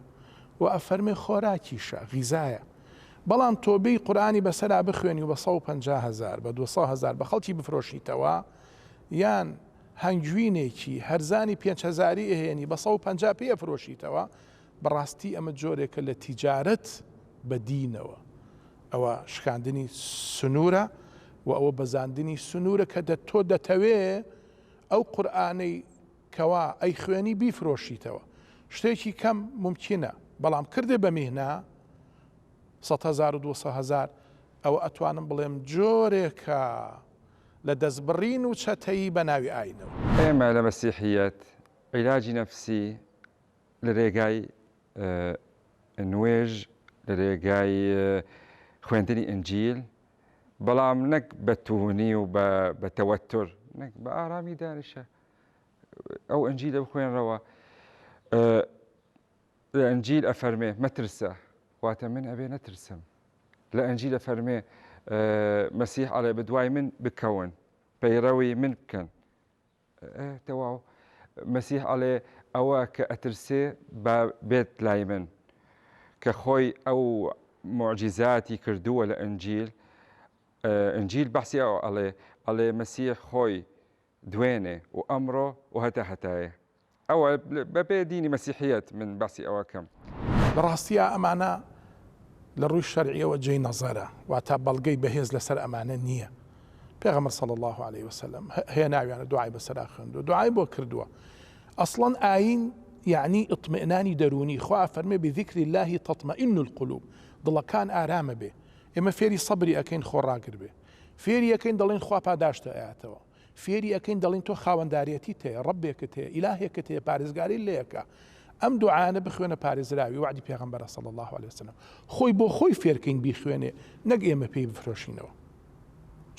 و ئەفەرمێ خۆراکیشە، غیزایە. بەڵام تۆ بێی قورئانی بەسەرا بخوێنی و بە 150 هەزار، بە 200 هەزار بە خەڵکی بفرۆشیتەوە، یان هەنگوینێکی هەرزانی پێنج هەزاری ئەهێنی بە 150 پێی ئەفرۆشیتەوە، بەڕاستی ئەمە جۆرێکە لە تیجارەت بە دینەوە. ئەوە شکاندنی سنوورە و ئەوە بەزاندنی سنوورە کە تۆ دەتەوێ ئەو قورئانەی کەوا ئەیخوێنی بیفرۆشیتەوە. شتێکی کەم مومکینە، بەڵام کردێ بە میهنە، سەدهەزار و دووسەهەزار، ئەوە ئەتوانم بڵێم جۆرێکە لە دەستبڕین و چەتەیی بە ناوی ئاینەوە. ئێمە لە مەسیحییەت عیلاجی نەفسی لە رێگای نوێژ، لە رێگای خوێندنی ئینجیل، بەڵام نەک بە توونی و بە تەوەتور، نەک بە ئارامی دانیشە ئەو ئەنجیلە بخوێنرەوە. لە ئەنجیل ئەفەرمێ مەترسە، واتە من ئەبێ نەترسم. لە ئەنجیل ئەفەرمێ مەسیح ئەڵێ بەدوای من بکەون، پەیڕەوی من بکەن. تەواو مەسیح ئەڵێ ئەوە کە ئەترسێ با بێت لای من کە خۆی ئەو معجزاتی کردووە لە ئەنجیل ئەنجیل بەحسی ئەو ئەڵێ ئەڵێ مەسیح خۆی دوێنێ و ئەمڕۆ و هەتا هەتایە ئەوە بەپێ دینی مەسیحیەت من باسی ئەوە کەم. لە ڕاستیا ئەمانە لە ڕووی شەرعیەوە جێی نەزەرە، واتە بەڵگەی بەهێز لەسەر ئەمانە نییە. پێغەمبەر صلی اللە علیە وسلم هێناویانە دوعای بەسەرا خوێندووە، دوعای بۆ کردووە. ئەسڵەن ئایین یەعنی ئیطمئنانی دەروونی، خوا ئەفەرموێ بذکر اللە تطمئن القلوب، دڵەکان ئارامە بێ. ئێمە فێری سەبری ئەکەین خۆڕاگر بێ. فێری ئەکەین دەڵێین خوا پاداشتە ئەیاتەوە. فێری ئەکەین دەڵێین تۆ خاوەنداریەتیت هەیە، ڕەبێکت هەیە، ئیلاهێکت هەیە پارێزگاریت لێ ئەکا. ئەم دوعایانە بخوێنە پارێزراوی وەعدی پێغەمبەرە صلی اللە علیە وسلم. خۆی بۆ خۆی فێرکەین بیخوێنێ نەک ئێمە پێی بفرۆشینەوە.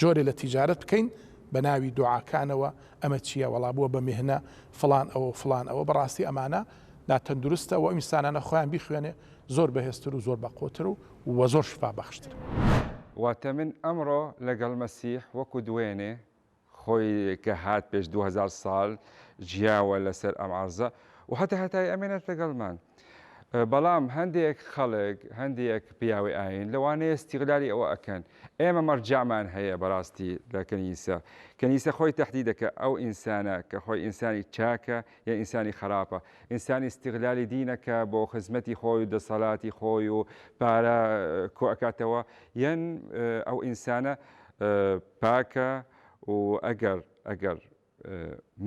جۆرێ لە تیجارەت بکەین بە ناوی دوعاکانەوە ئەمە چییە وەڵا بووە بە مهنە فڵان ئەوە و فڵان ئەوە بەڕاستی ئەمانە ناتەندروستە و ئەم ئینسانانە خۆیان بیخوێنێ زۆر بەهێزتر و زۆر بەقوەتر و وە زۆر شفا بەخشتر. واتە من ئەمڕۆ لەگەڵ مەسیح وەکو دوێنێ خۆی کە هات پێش 2000 ساڵ ژیاوە لەسەر ئەم عەرزە و هەتا هەتای ئەمێنێت لەگەڵمان. بەڵام هەندێک خەڵک هەندێک پیاوی ئاین لەوانەیە استغلالی ئەوە ئەکەن ئێمە مەرجەعمان هەیە بەڕاستی لە کەنیسە کەنیسە خۆی تەحدیدەکە ئەو ئینسانە کە خۆی ئینسانی چاکە یا ئینسانی خراپە ئینسانی استغلالی دینەکە بۆ خزمەتی خۆی و دەسەڵاتی خۆی و پارە کۆ ئەکاتەوە یان ئەو ئینسانە پاکە و ئەگەر ئەگەر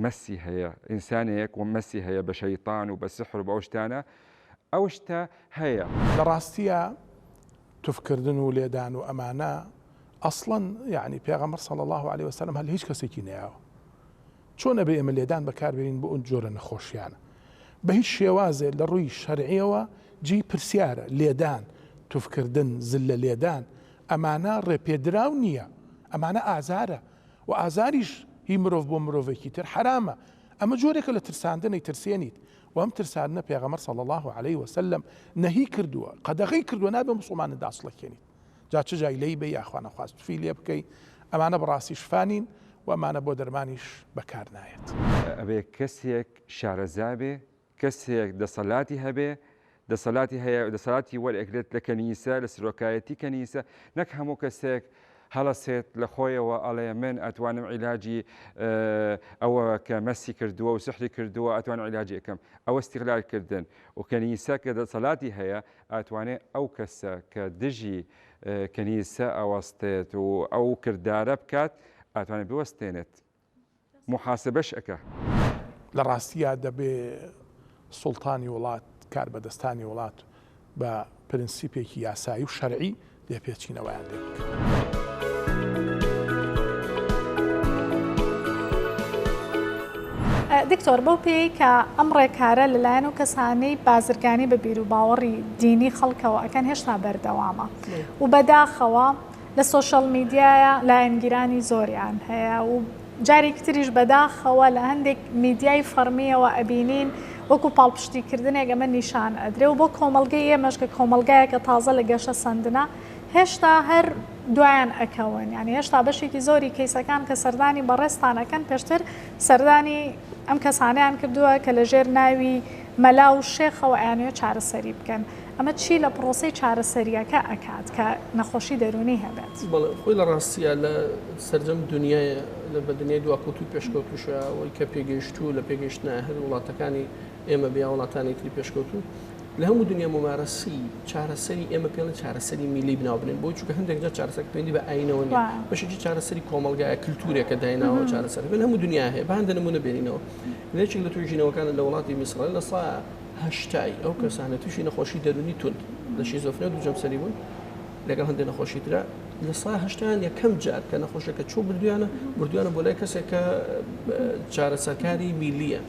مەسی هەیە ئینسانێک و مەسی هەیە بە شەیتان و بە سحر و بە ئەو شتانە ئەو شتە هەیە. لە ڕاستیا تفکردن و لێدان و ئەمانە ئەسڵەن یەعنی پێغەمبەر صلی اللە علیە وسلم هەر لە هیچ کەسێکی نەیاوە چۆن ئەبێ ئێمە لێدان بەکار بێنین بۆ ئەو جۆرە نەخۆشیانە بە هیچ شێوازێ لە ڕووی شەرعیەوە جێی پرسیارە لێدان تفکردن زلە لێدان ئەمانە ڕێپێدراو نییە ئەمانە ئازارە و ئازاریش هی مرۆڤ بۆ مرۆڤێکی تر حەرامە ئەمە جۆرێکە لە ترساندن ئەیترسێنیت و ئەم ترساندنە پێغەمبەر صلی اللە علیه وسلم نەهی کردووە قەدەغەی کردووە نابێ موسڵمانە داسڵەکێنیت جا چ جای لێی بێ یاخوا نەخواست تفی لێ بکەی ئەمانە بەڕاستی شفا نین و ئەمانە بۆ دەرمانیش بەکار نایەت. ئەبێ کەسێک شارەزا بێ کەسێک دەسەلاتی هەبێ، دەسەلاتی هەیە، دەسەلاتی وەرئەگرێت لە کەنیسە، لە سەرۆکایەتی کەنیسە، نەک هەموو کەسێک هەڵەسێت لە خۆیەوە ئەڵێ من ئەتوانم عیلاجی ئەوە کە مەسی کردووە و سحری کردووە ئەتوانم عیلاجی ئەکەم. ئەوە استغلال کردن و کەنیسە کە دەسەلاتی هەیە ئەتوانێ ئەو کەسە کە دژی کەنیسە ئەوەستێت و ئەو کردارە بکات ئەتوانێت بوەستێنێت. موحاسەبەش ئەکا. لە ڕاستیا دەبێ سوڵتانی وڵات، کاربەدەستانی وڵات بە پرنسیپێکی یاسایی و شەرعی لێپێچینەوەیان لێ بکەن. دکتۆر بەو پێیەی کە ئەم ڕێکارە لەلایەن ئەو کەسانەی بازرگانی بە بیروباوەڕی دینی خەڵکەوە ئەکەن هێشتا بەردەوامە و بەداخەوە لە سۆشیال میدیایا لایەنگیرانی زۆریان هەیە و جارێکی تریش بەداخەوە لە هەندێک میدیای فەڕمیەوە ئەبینین وەکو پاڵپشتی کردنێک ئەمە نیشان ئەدرێ و بۆ کۆمەڵگەی ئێمەش کە کۆمەڵگایەکە تازە لە گەشە سەندنە هێشتا هەر دوایان ئەکەون یعنی هێشتا بەشێکی زۆری کەیسەکان کە سەردانی بەڕێزتان ئەکەن پێشتر سەردانی ئەم کەسانەیان کردووە کە لە ژێر ناوی. مەلا و شێخەوە ئەیانەوێت چارەسەری بکەن. ئەمە چی لە پرۆسەی چارەسەرییەکە ئەکات کە نەخۆشی دەروونی هەبێت؟ بەڵێ خۆی لە ڕاستیا لە سەرجەم دنیای لە بە دنیای دواکەوتوو پێشکەوتوشە ئەوەی کە پێگەیشتوو لە پێگەیشتنە هەر وڵاتەکانی ئێمە بێ وڵاتانی تری پێشکەوتوو لە هەموو دنیا ممارەسی چارەسەری ئێمە پێڵێن چارەسەری میلی بناو بنێن بۆی چونکە هەندێک جار چارەسەر پەیوەندی بە ئاینەوە نیە بەشێکی چارەسەری کۆمەڵگایە کللتورێکە دایناوە چارەسەر بن هەموو دنیا هەیە بە هەندە نمونە بێنینەوە لە یەکێک لە توێژینەوەکان لە وڵاتی میسڕ لە سا هەشتای ئەو کەسانە تووشی نەخۆشی دەروونی توند لە شیزۆفرنیا دوو جەمسەری بوون لەگەڵ هەندێک نەخۆشی ترا لە سا هەشتان یەکەم جار کە نەخۆشەکە چوو بردویانە بردویانە بۆ لای کەسێک کە چارەسەرکاری میلیە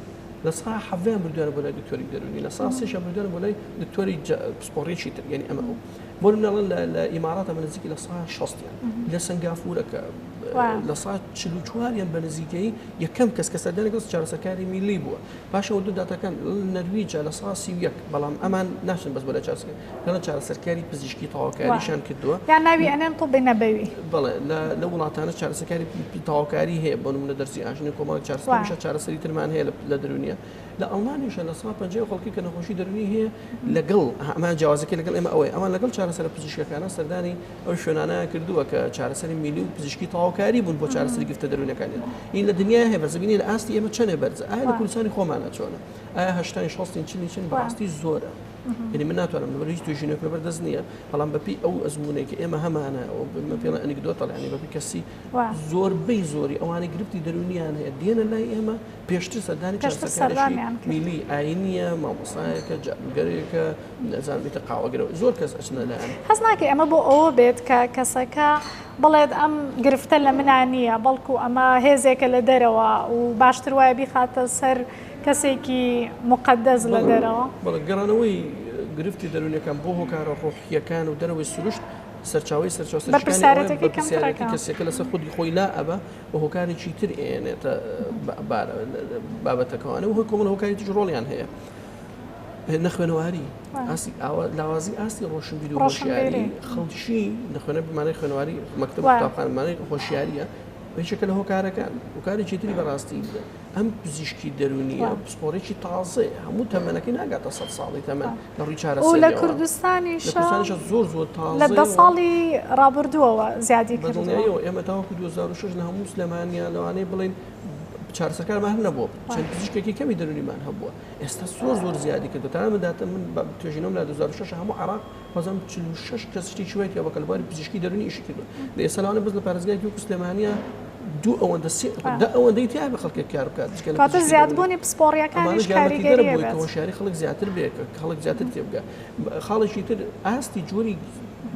لە سا حەڤیان بردویانە بۆ لای دکتۆری دەروونی لە سا سێشیان بردویانە بۆ لای دکتۆری پسپۆڕیی تر یعنی ئەمە ئەو بۆ نمونە لە لە ئیمارات ئەمە نزیکی لە سا شەستیان لە سنگافورە کە لە سا چل و چواریان بە نزیکەی یەکەم کەس کە سەردانی کەس چارەسەرکاری میلی بووە پاشە وردە داتاکان نەرویجە لە سا 31 بەڵام ئەمان ناچن بەس بۆ لە چارەسەر دەڵێن چارەسەرکاری پزیشکی تەواوکاریشان کردووە یان ناوی ئەنێن طب نەبەوی. بەڵێ لە لە وڵاتانە چارەسەرکاری تەواوکاری هەیە بۆ نمونە دەرزی ئاژنی کۆمەڵێک چارەسەر چارەسەری ترمان هەیە لە دەرونیە لە ئەڵمانیشە لە سا 50 خەڵکی کە نەخۆشی دەرونی هەیە لەگەڵ ئەمان جیاوازەکە لەگەڵ ئێمە ئەوەیە ئەوان لەگەڵ چارەسەرە پزیشکەکانە سەردانی ئەو شوێنانە کردووە کە چارەسەری میلی و پزیشکی تەواوکاری بوون بۆ چارەسەری گرفتە دەروونەکانیان این لە دنیا هەیە بەزبینی لە ئاستی ئێمە چەنێ بەرزە ئایا لە کوردستانی خۆمانە چۆنە ئایا هەشتای شەستین چلی چن بەڕاستی زۆرە یعنی من ناتوانم لەبەر هیچ توێژینەوەک لەبەر دەست نییە بەڵام بەپی ئەو ئەزمونێک کە ئێمە هەمانە ئەو بە پێڵە anecdotal یعنی بەپی کەسی زۆربەی زۆری ئەوانەی گرفتی دەرونیان هەیە دێنە لای ئێمە پێشتر سەردانی چارەسەرکارێکی میلی ئاینیە مامۆسایەکە جادوگەرێکە نەزانم ئیتر قاوەگرەوە زۆر کەس ئەچنە لایان. هەست ناکەی ئەمە بۆ ئەوە بێت کە کەسەکە بڵێت ئەم گرفتە لە منا نییە بەڵکو ئەمە هێزێکە لە دەرەوە و باشتر وایە بیخاتە سەر کەسێکی موقەدەس لە دەرەوە؟ بەڵێ گەڕانەوەی گرفتی دەروونیەکان بۆ هۆکارە ڕۆحییەکان و دەرەوەی سروشت سەرچاوەی سەرچاوە سەرچاوەکانی ئەوەیە بەرپرسیارێتی کەسەکە لەسەر خودی خۆی لا ئەبا و هۆکارێکی تر ئێنێتە بابەتەکەوانە و هۆی کۆمەڵ هۆکاری تریش ڕۆڵیان هەیە نەخوێنەواری ئاستی لاوازی ئاستی ڕۆشنبیری و هۆشیاری خەڵکی نەخوێنە بمانەی خوێنەواری مەکتەب قوتابخانەمانەی هۆشیاریە یەکێکە لە هۆکارەکان هۆکارێکی تری بەڕاستی ئەم پزیشکی دەروونیە پسپۆڕێکی تازەیە هەموو تەمەنەکەی ناگاتە سەد ساڵی تەمەن لە ڕووی چارەسەریەوە لە کوردستانیشە کوردستانیشە زۆر زۆر تازەیە لە دە ساڵی ڕابردووەوە زیادی کردووە. بەدڵنیاییەوە ئێمە تاوەکو 2006 لە هەموو سلێمانیە لەوانەیە بڵێین چارەسەرکارمان هەر نەبووە چەند پزیشکێکی کەمی دەروونیمان هەبووە ئێستا زۆر زۆر زیادی کردووە تەنانەت من داتا من توێژینەوەم لە 2006 هەموو عێراق بەزم 46 کەس شتێکی وای تیا بووە کە لە بواری پزیشکی دەروونی ئیشی کردووە لە ئێستا لەوانەیە بەس لە پارێزگایەکی وەکو سلێمانیە دوو ئەوەندە سێ دە ئەوەندەی تیا بێ خەڵکێک کار بکات جگە لە کەواتە پزیشکی دەروونی. زیادبوونی پسپۆڕییەکانیش ئەمانە یارمەتیدەرە کاریگەری بۆی ئەبێت. کە هۆشیاری خەڵک زیاتر بێ کە خەڵک زیاتر تێبگا خاڵێکی تر ئاستی جۆری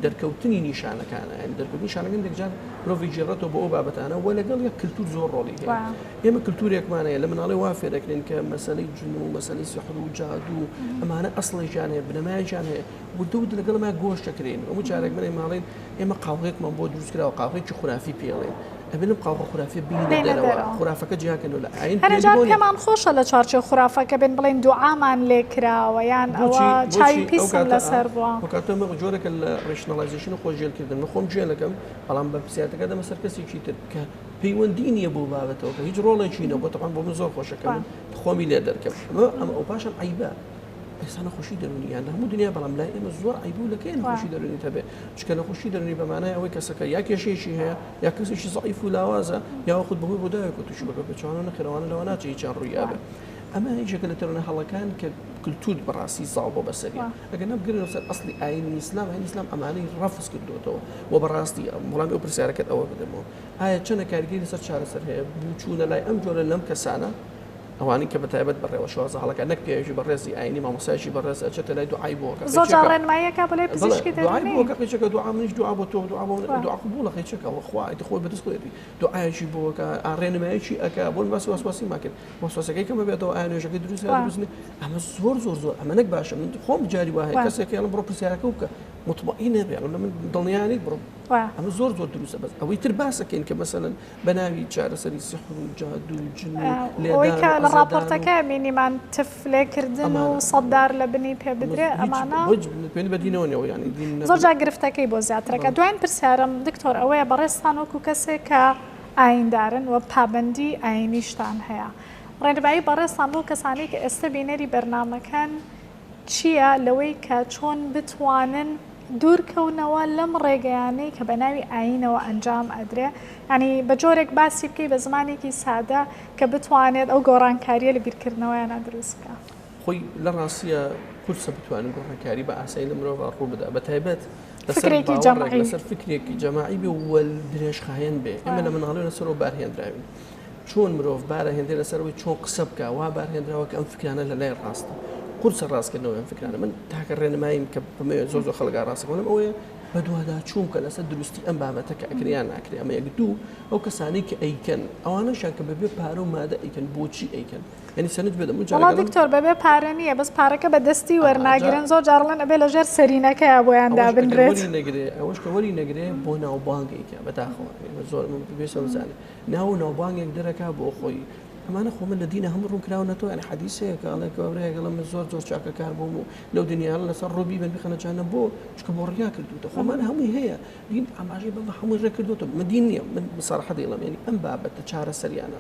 دەرکەوتنی نیشانەکانە یانی دەرکەوتنی نیشانەکان هەندێک جار مرۆڤ گێڕێتەوە بۆ ئەو بابەتانە و لەگەڵ یەک کلتور زۆر ڕۆڵی هەیە ئێمە کلتورێکمان هەیە لە مناڵی وا فێرەکرێن کە مەسەلەی جن و مەسەلەی سحر و جادوو ئەمانە ئەسڵێکیان هەیە بنەمایەکیان هەیە وردە وردە لەگەڵ ئەمە گۆش دەکرێن هەموو جارێک من ئێمە ئەڵێین ئێمە قاوغێکمان بۆ دروست کراوە قاوغێکی خورافی پێڵێن ئەبێ لەم قاوغە خورافیە بینە دەرەوە خورافەکە جیاکەنەوە لە ئاین هەرێ جار پێمان خۆشە لە چوارچێو خورافەکە بێن بڵێن دوعامان لێ کراوە یان ئەوە چاوی پیسم لەسەر بووە ئەو کاتە ئەمە جۆرێکە لە rationalization و خۆ ژێلکردن من خۆم ژێلەکەم بەڵام بەرپرسیارەتەکە دەمە سەر کەسێکی تر کە پەیوەندی نییە بۆ بابەتەوە کە هیچ ڕۆڵێکی نەبووە تەبعەن بۆ من زۆر خۆشە کە من خۆمی لێ دەرکەم ئەمە ئەمە ئەو پاشان عەیبە ئێستا نەخۆشی دەروونی یان لە هەموو دنیا بەڵام لای ئێمە زۆر عەیب و لەکەی نەخۆشی دەروونی هەبێ چونکە نەخۆشی دەروونی بە مانای ئەوەی کەسەکە یا کێشەیەکی هەیە یا کەسێکی زەعیف و لاوازە یا خود بەهۆی ڕووداوێک و تووشی بەکە پێچەوانە نەخێرەوانە لەوە ناچێ هیچیان ڕوویابێ ئەمە یەکێکە لە تەرۆنە هەڵەکان کە کلتور بەڕاستی زاڵ بۆ بەسەریە ئەگەر نەبگرنەوە سەر ئەسڵی ئاینی ئیسلام ئاینی ئیسلام ئەمانەی ڕەفز کردوێتەوە و بەڕاستی وەڵامی ئەو پرسیارەکەت ئەوە بدەمەوە ئایا چەنە کاریگەری لەسەر چارەسەر هەیە بوو لای ئەم جۆرە لەم کەسانە ئەوانەی کە بەتایبەت بەڕێوە شێوازە هەڵەکە نەک پیاوێکی بەڕێزی ئاینی مامۆستایەکی بەڕێز ئەچێتە لای دوعای بۆ کە زۆر جار ڕێنماییەکە بۆ لای پزیشکی دەروونی دوعای بۆ کە قیچەکە دوعا منیش دوعا بۆ تۆ دوعا بۆ دوعا قبوڵە قیچەکە وەخوا ئیتر خۆی بەدەست خۆیەتی دوعایەکی بۆ کە ڕێنماییەکی ئەکا بۆ باسی وەسواسی ما کرد وەسواسەکەی کەمە بێتەوە ئایا نوێژەکەی دروست یا دروست نییە ئەمە زۆر زۆر زۆر ئەمە نەک باشە من خۆم جاری وا هەیە کەسێک ئەڵێم بڕۆ پرسیارەکە بکە مطمئن نەبێ ئەڵێم من دڵنیا نیت بڕۆ ئەمە زۆر زۆر دروستە بەس ئەوەی تر باسەکەین کە مەسەلەن بە ناوی چارەسەری سیحر و جادوو و جن و ئەوەی لێدان کە و لە عەزادان و ڕاپۆرتەکە بینیمان تف لێکردن و ئەمانە سەددار لە بنی پێ ئەمە بدرێ هیچ ئەمانە هیچ پەیوەندی بە دینەوە نییە یانی دین زۆر جار گرفتەکەی بۆ زیاترەکە. بەڵێ. دواین پرسیارم دکتۆر ئەوەیە بەڕێزتان وەکو کەسێک کە ئایندارن و پابەندی ئاینیشتان هەیە. ڕێنمایی بەڕێزتان بۆ کەسانەی کە ئێستە بینەری بەرنامەکەن چییە لەوەی کە چۆن بتوانن دوورکەونەوە لەم ڕێگەیانەی کە بە ناوی ئایینەوە ئەنجام ئەدرێ یانی بە جۆرێک باسی بکەی بە زمانێکی سادە کە بتوانێت ئەو گۆڕانکارییە لە بیرکردنەوەیانا دروست بکا. خۆی لە ڕاستییا قورسە بتوانین گۆڕانکاری بە ئاسایی لە مرۆڤا ڕوو بدا بە تایبەت لەسەر باوەڕێک لەسەر فکرێکی جەماعی بێ و درێژخایەن بێ ئێمە لە مناڵی لەسەرەوە بارهێنراوین چۆن مرۆڤ بارە هێندێ لەسەر ئەوەی چۆن قسە بکا وا بارهێنراوە کە ئەم فکرانە لە لای ڕاستە قورسە ڕاستکردنەوەی ئەم فکرانە من تاکە ڕێنماییم کە بمەوێت زۆر زۆر خەڵک ڕاستەکەم ئەوەیە بەدواداچوون کە لەسەر دروستی ئەم بابەتە کە ئەکرێ یان ناکرێ ئەمە یەک دوو ئەو کەسانەی کە ئەیکەن ئەوانەشیان کە بەبێ پارە و مادە ئەیکەن بۆچی ئەیکەن یعنی سەرنج بدە من وەڵا دکتۆر بەبێ پارە نییە بەس پارەکە بە دەستی وەرناگرن زۆر جار ڵێن ئەبێ لەژێر سەرینەکەیا بۆیان دابنرێت وەری نەگرێ ئەوەش کە وەری نەگرێ بۆ ناوبانگ ئەیکا بەداخەوە زۆر من پێویستە بزانێ ناو و ناوبانگێک دەرەکا بۆ خۆی ئەمانە خۆ من لە دینە هەموو ڕوون کراونەتەوە یعنی حەدیسەیە کە ئەڵێ کابرایەک ئەڵێ من زۆر زۆر چاکەکار بووم و لەو دنیا لەسەر ڕوو بیبەن بیخەنە جەهەنەم بۆ چونکە بۆ ڕیا کردووتە خۆمان هەمووی هەیە دین ئاماژەی بەمە هەمووی ڕێ کردووتە من دین نییە من بسەراحەت دەیڵێم یعنی ئەم بابەتە چارەسەریانە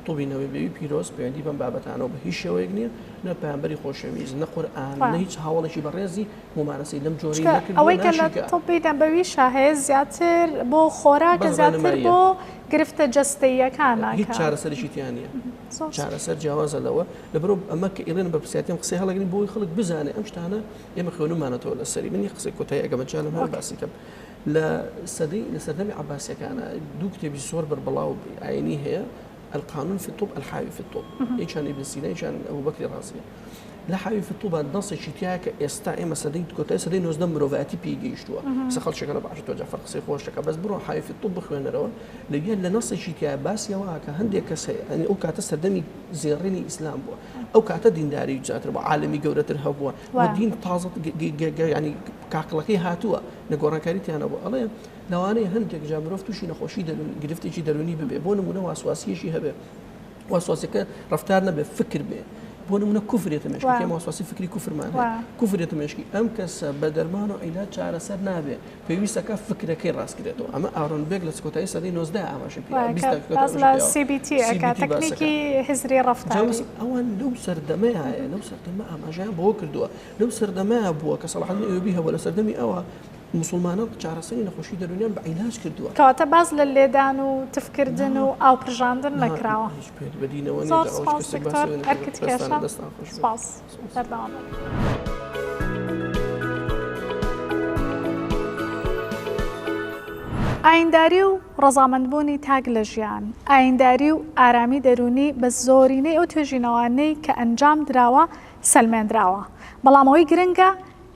طوبی نەبەوی پیرۆز پەیوەندی بەم بابەتانەوە بە هیچ شێوەیەک نییە نە پەیامبەری خۆشەویست نە قورئان نە هیچ هاوەڵێکی بەڕێزی مومارەسەی لەم جۆرەی چونکە نەکردووە ئەوەی کە لە ناشیکا. طبی نەبەویشا هەیە زیاتر بۆ خۆراکە بەس زیاتر ڕێنماییە. بۆ گرفتە جەستەییەکانە هیچ کە چارەسەرێکی تیا نییە زۆر چارەسەر جیاوازە لەوە لەبەرئەوە ئەمە کە ئیڵێن بەرپرسیارەتی ئەم قسەیە هەڵەگرین بۆ ئەوەی خەڵک بزانێ ئەم شتانە ئێمە خوێنومانەتەوە لەسەری من یەک قسەی کۆتایی ئەگەر مەجالم هەبێ ئۆکەی. باسی کەم لە سەدەی لە سەردەمی عەباسیەکانا دوو کتێبی زۆر بەربڵاو ئاینی هەیە القانون في الطب الحاوی في الطب یەکیان ئیبن سینا یەکیان ئەبوبەکری ڕازیە لە حاوی في الطب نەسێکی تایە کە ئێستا ئێمە سەدەی کۆتای سەدەی 19 مرۆڤایەتی پێی گەیشتووە سە خەڵکێکە لە باشە تۆ جەعفەر قسەی خۆشەکە بەس بڕۆ حاوی في الطب بخوێنەرەوە لەویان لە نەسێکی تایە باسیەوە کە هەندێک کەس هەیە یعنی ئەو کاتە سەردەمی زێڕینی ئیسلام بووە ئەو کاتە دینداری زیاتر بووە عالمی گەورەتر هەبووە و دین تازە ینی کاکڵەکەی هاتووە لە گۆڕانکاری تیانە بوو ئەڵێ لەوانەیە هەندێک جار مرۆڤ تووشی نەخۆشی دەروونی گرفتێکی دەروونی ببێ بۆ نمونە واسواسیەکی هەبێ واسواسەکە ڕفتار نەبێ فکر بێ بۆ نمونە کوفرێتە مێشکی ئێمە واسواسی فکری کوفرمان هەیە کوفرێتە مێشکی ئەم کەسە بە دەرمان و عیلاج چارەسەر نابێ پێویستەکە فکرەکەی ڕاستکرێتەوە ئەمە ئارۆن بێک لە کۆتایی سەدەی 19 ئاماژە پێ CBT تەکنیکی هزری ڕەفتاری ئەوان لەو سەردەمەیە لەو سەردەمە ئاماژەیان بەوە کردووە لەو سەردەمەیە بووە کە سەڵاحەدین ئەیوبی هەبووە لە سەردەمی ئەوە موسڵمانان چارەسەری نەخۆشی دەروونیان بە عیلاج کردووە. کەواتە باس لە لێدان و تفکردن و ئاو پرژاندن نەکراوە. هیچ پێت بە دینەوە نیە زۆر جا ئەوەش سپاس کەسێک باسی دکتۆر ئەوەی نەکردووە. ئەرکت دەستان کێشا دەستان خۆش بێت. سپاس بەردەوام بن. ئاینداری و ڕەزامەندبوونی تاک لە ژیان، ئاینداری و ئارامی دەروونی بە زۆرینەی ئەو توێژینەوانەی کە ئەنجام دراوە سەلمێندراوە، بەڵام ئەوەی گرنگە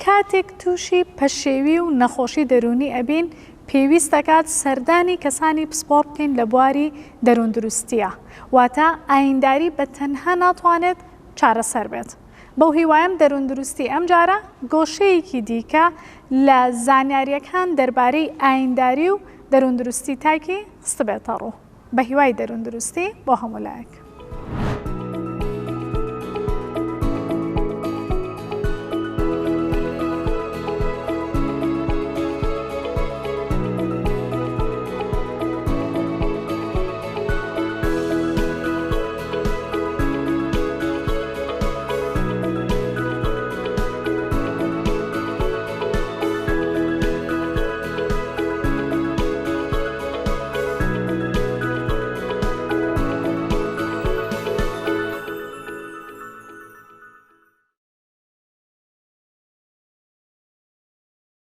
کاتێک تووشی پەشێوی و نەخۆشی دەروونی ئەبین پێویست دەکات سەردانی کەسانی پسپۆڕ بکەین لە بواری دەرووندروستییە واتە ئاینداری بە تەنها ناتوانێت چارەسەر بێت بەو هیوایەم دەرووندروستی ئەمجارە گۆشەیەکی دیکە لە زانیارییەکان دەربارەی ئاینداری و دەرووندروستی تاکی خستبێتە ڕوو بە هیوای دەرووندروستی بۆ هەموو لایەک.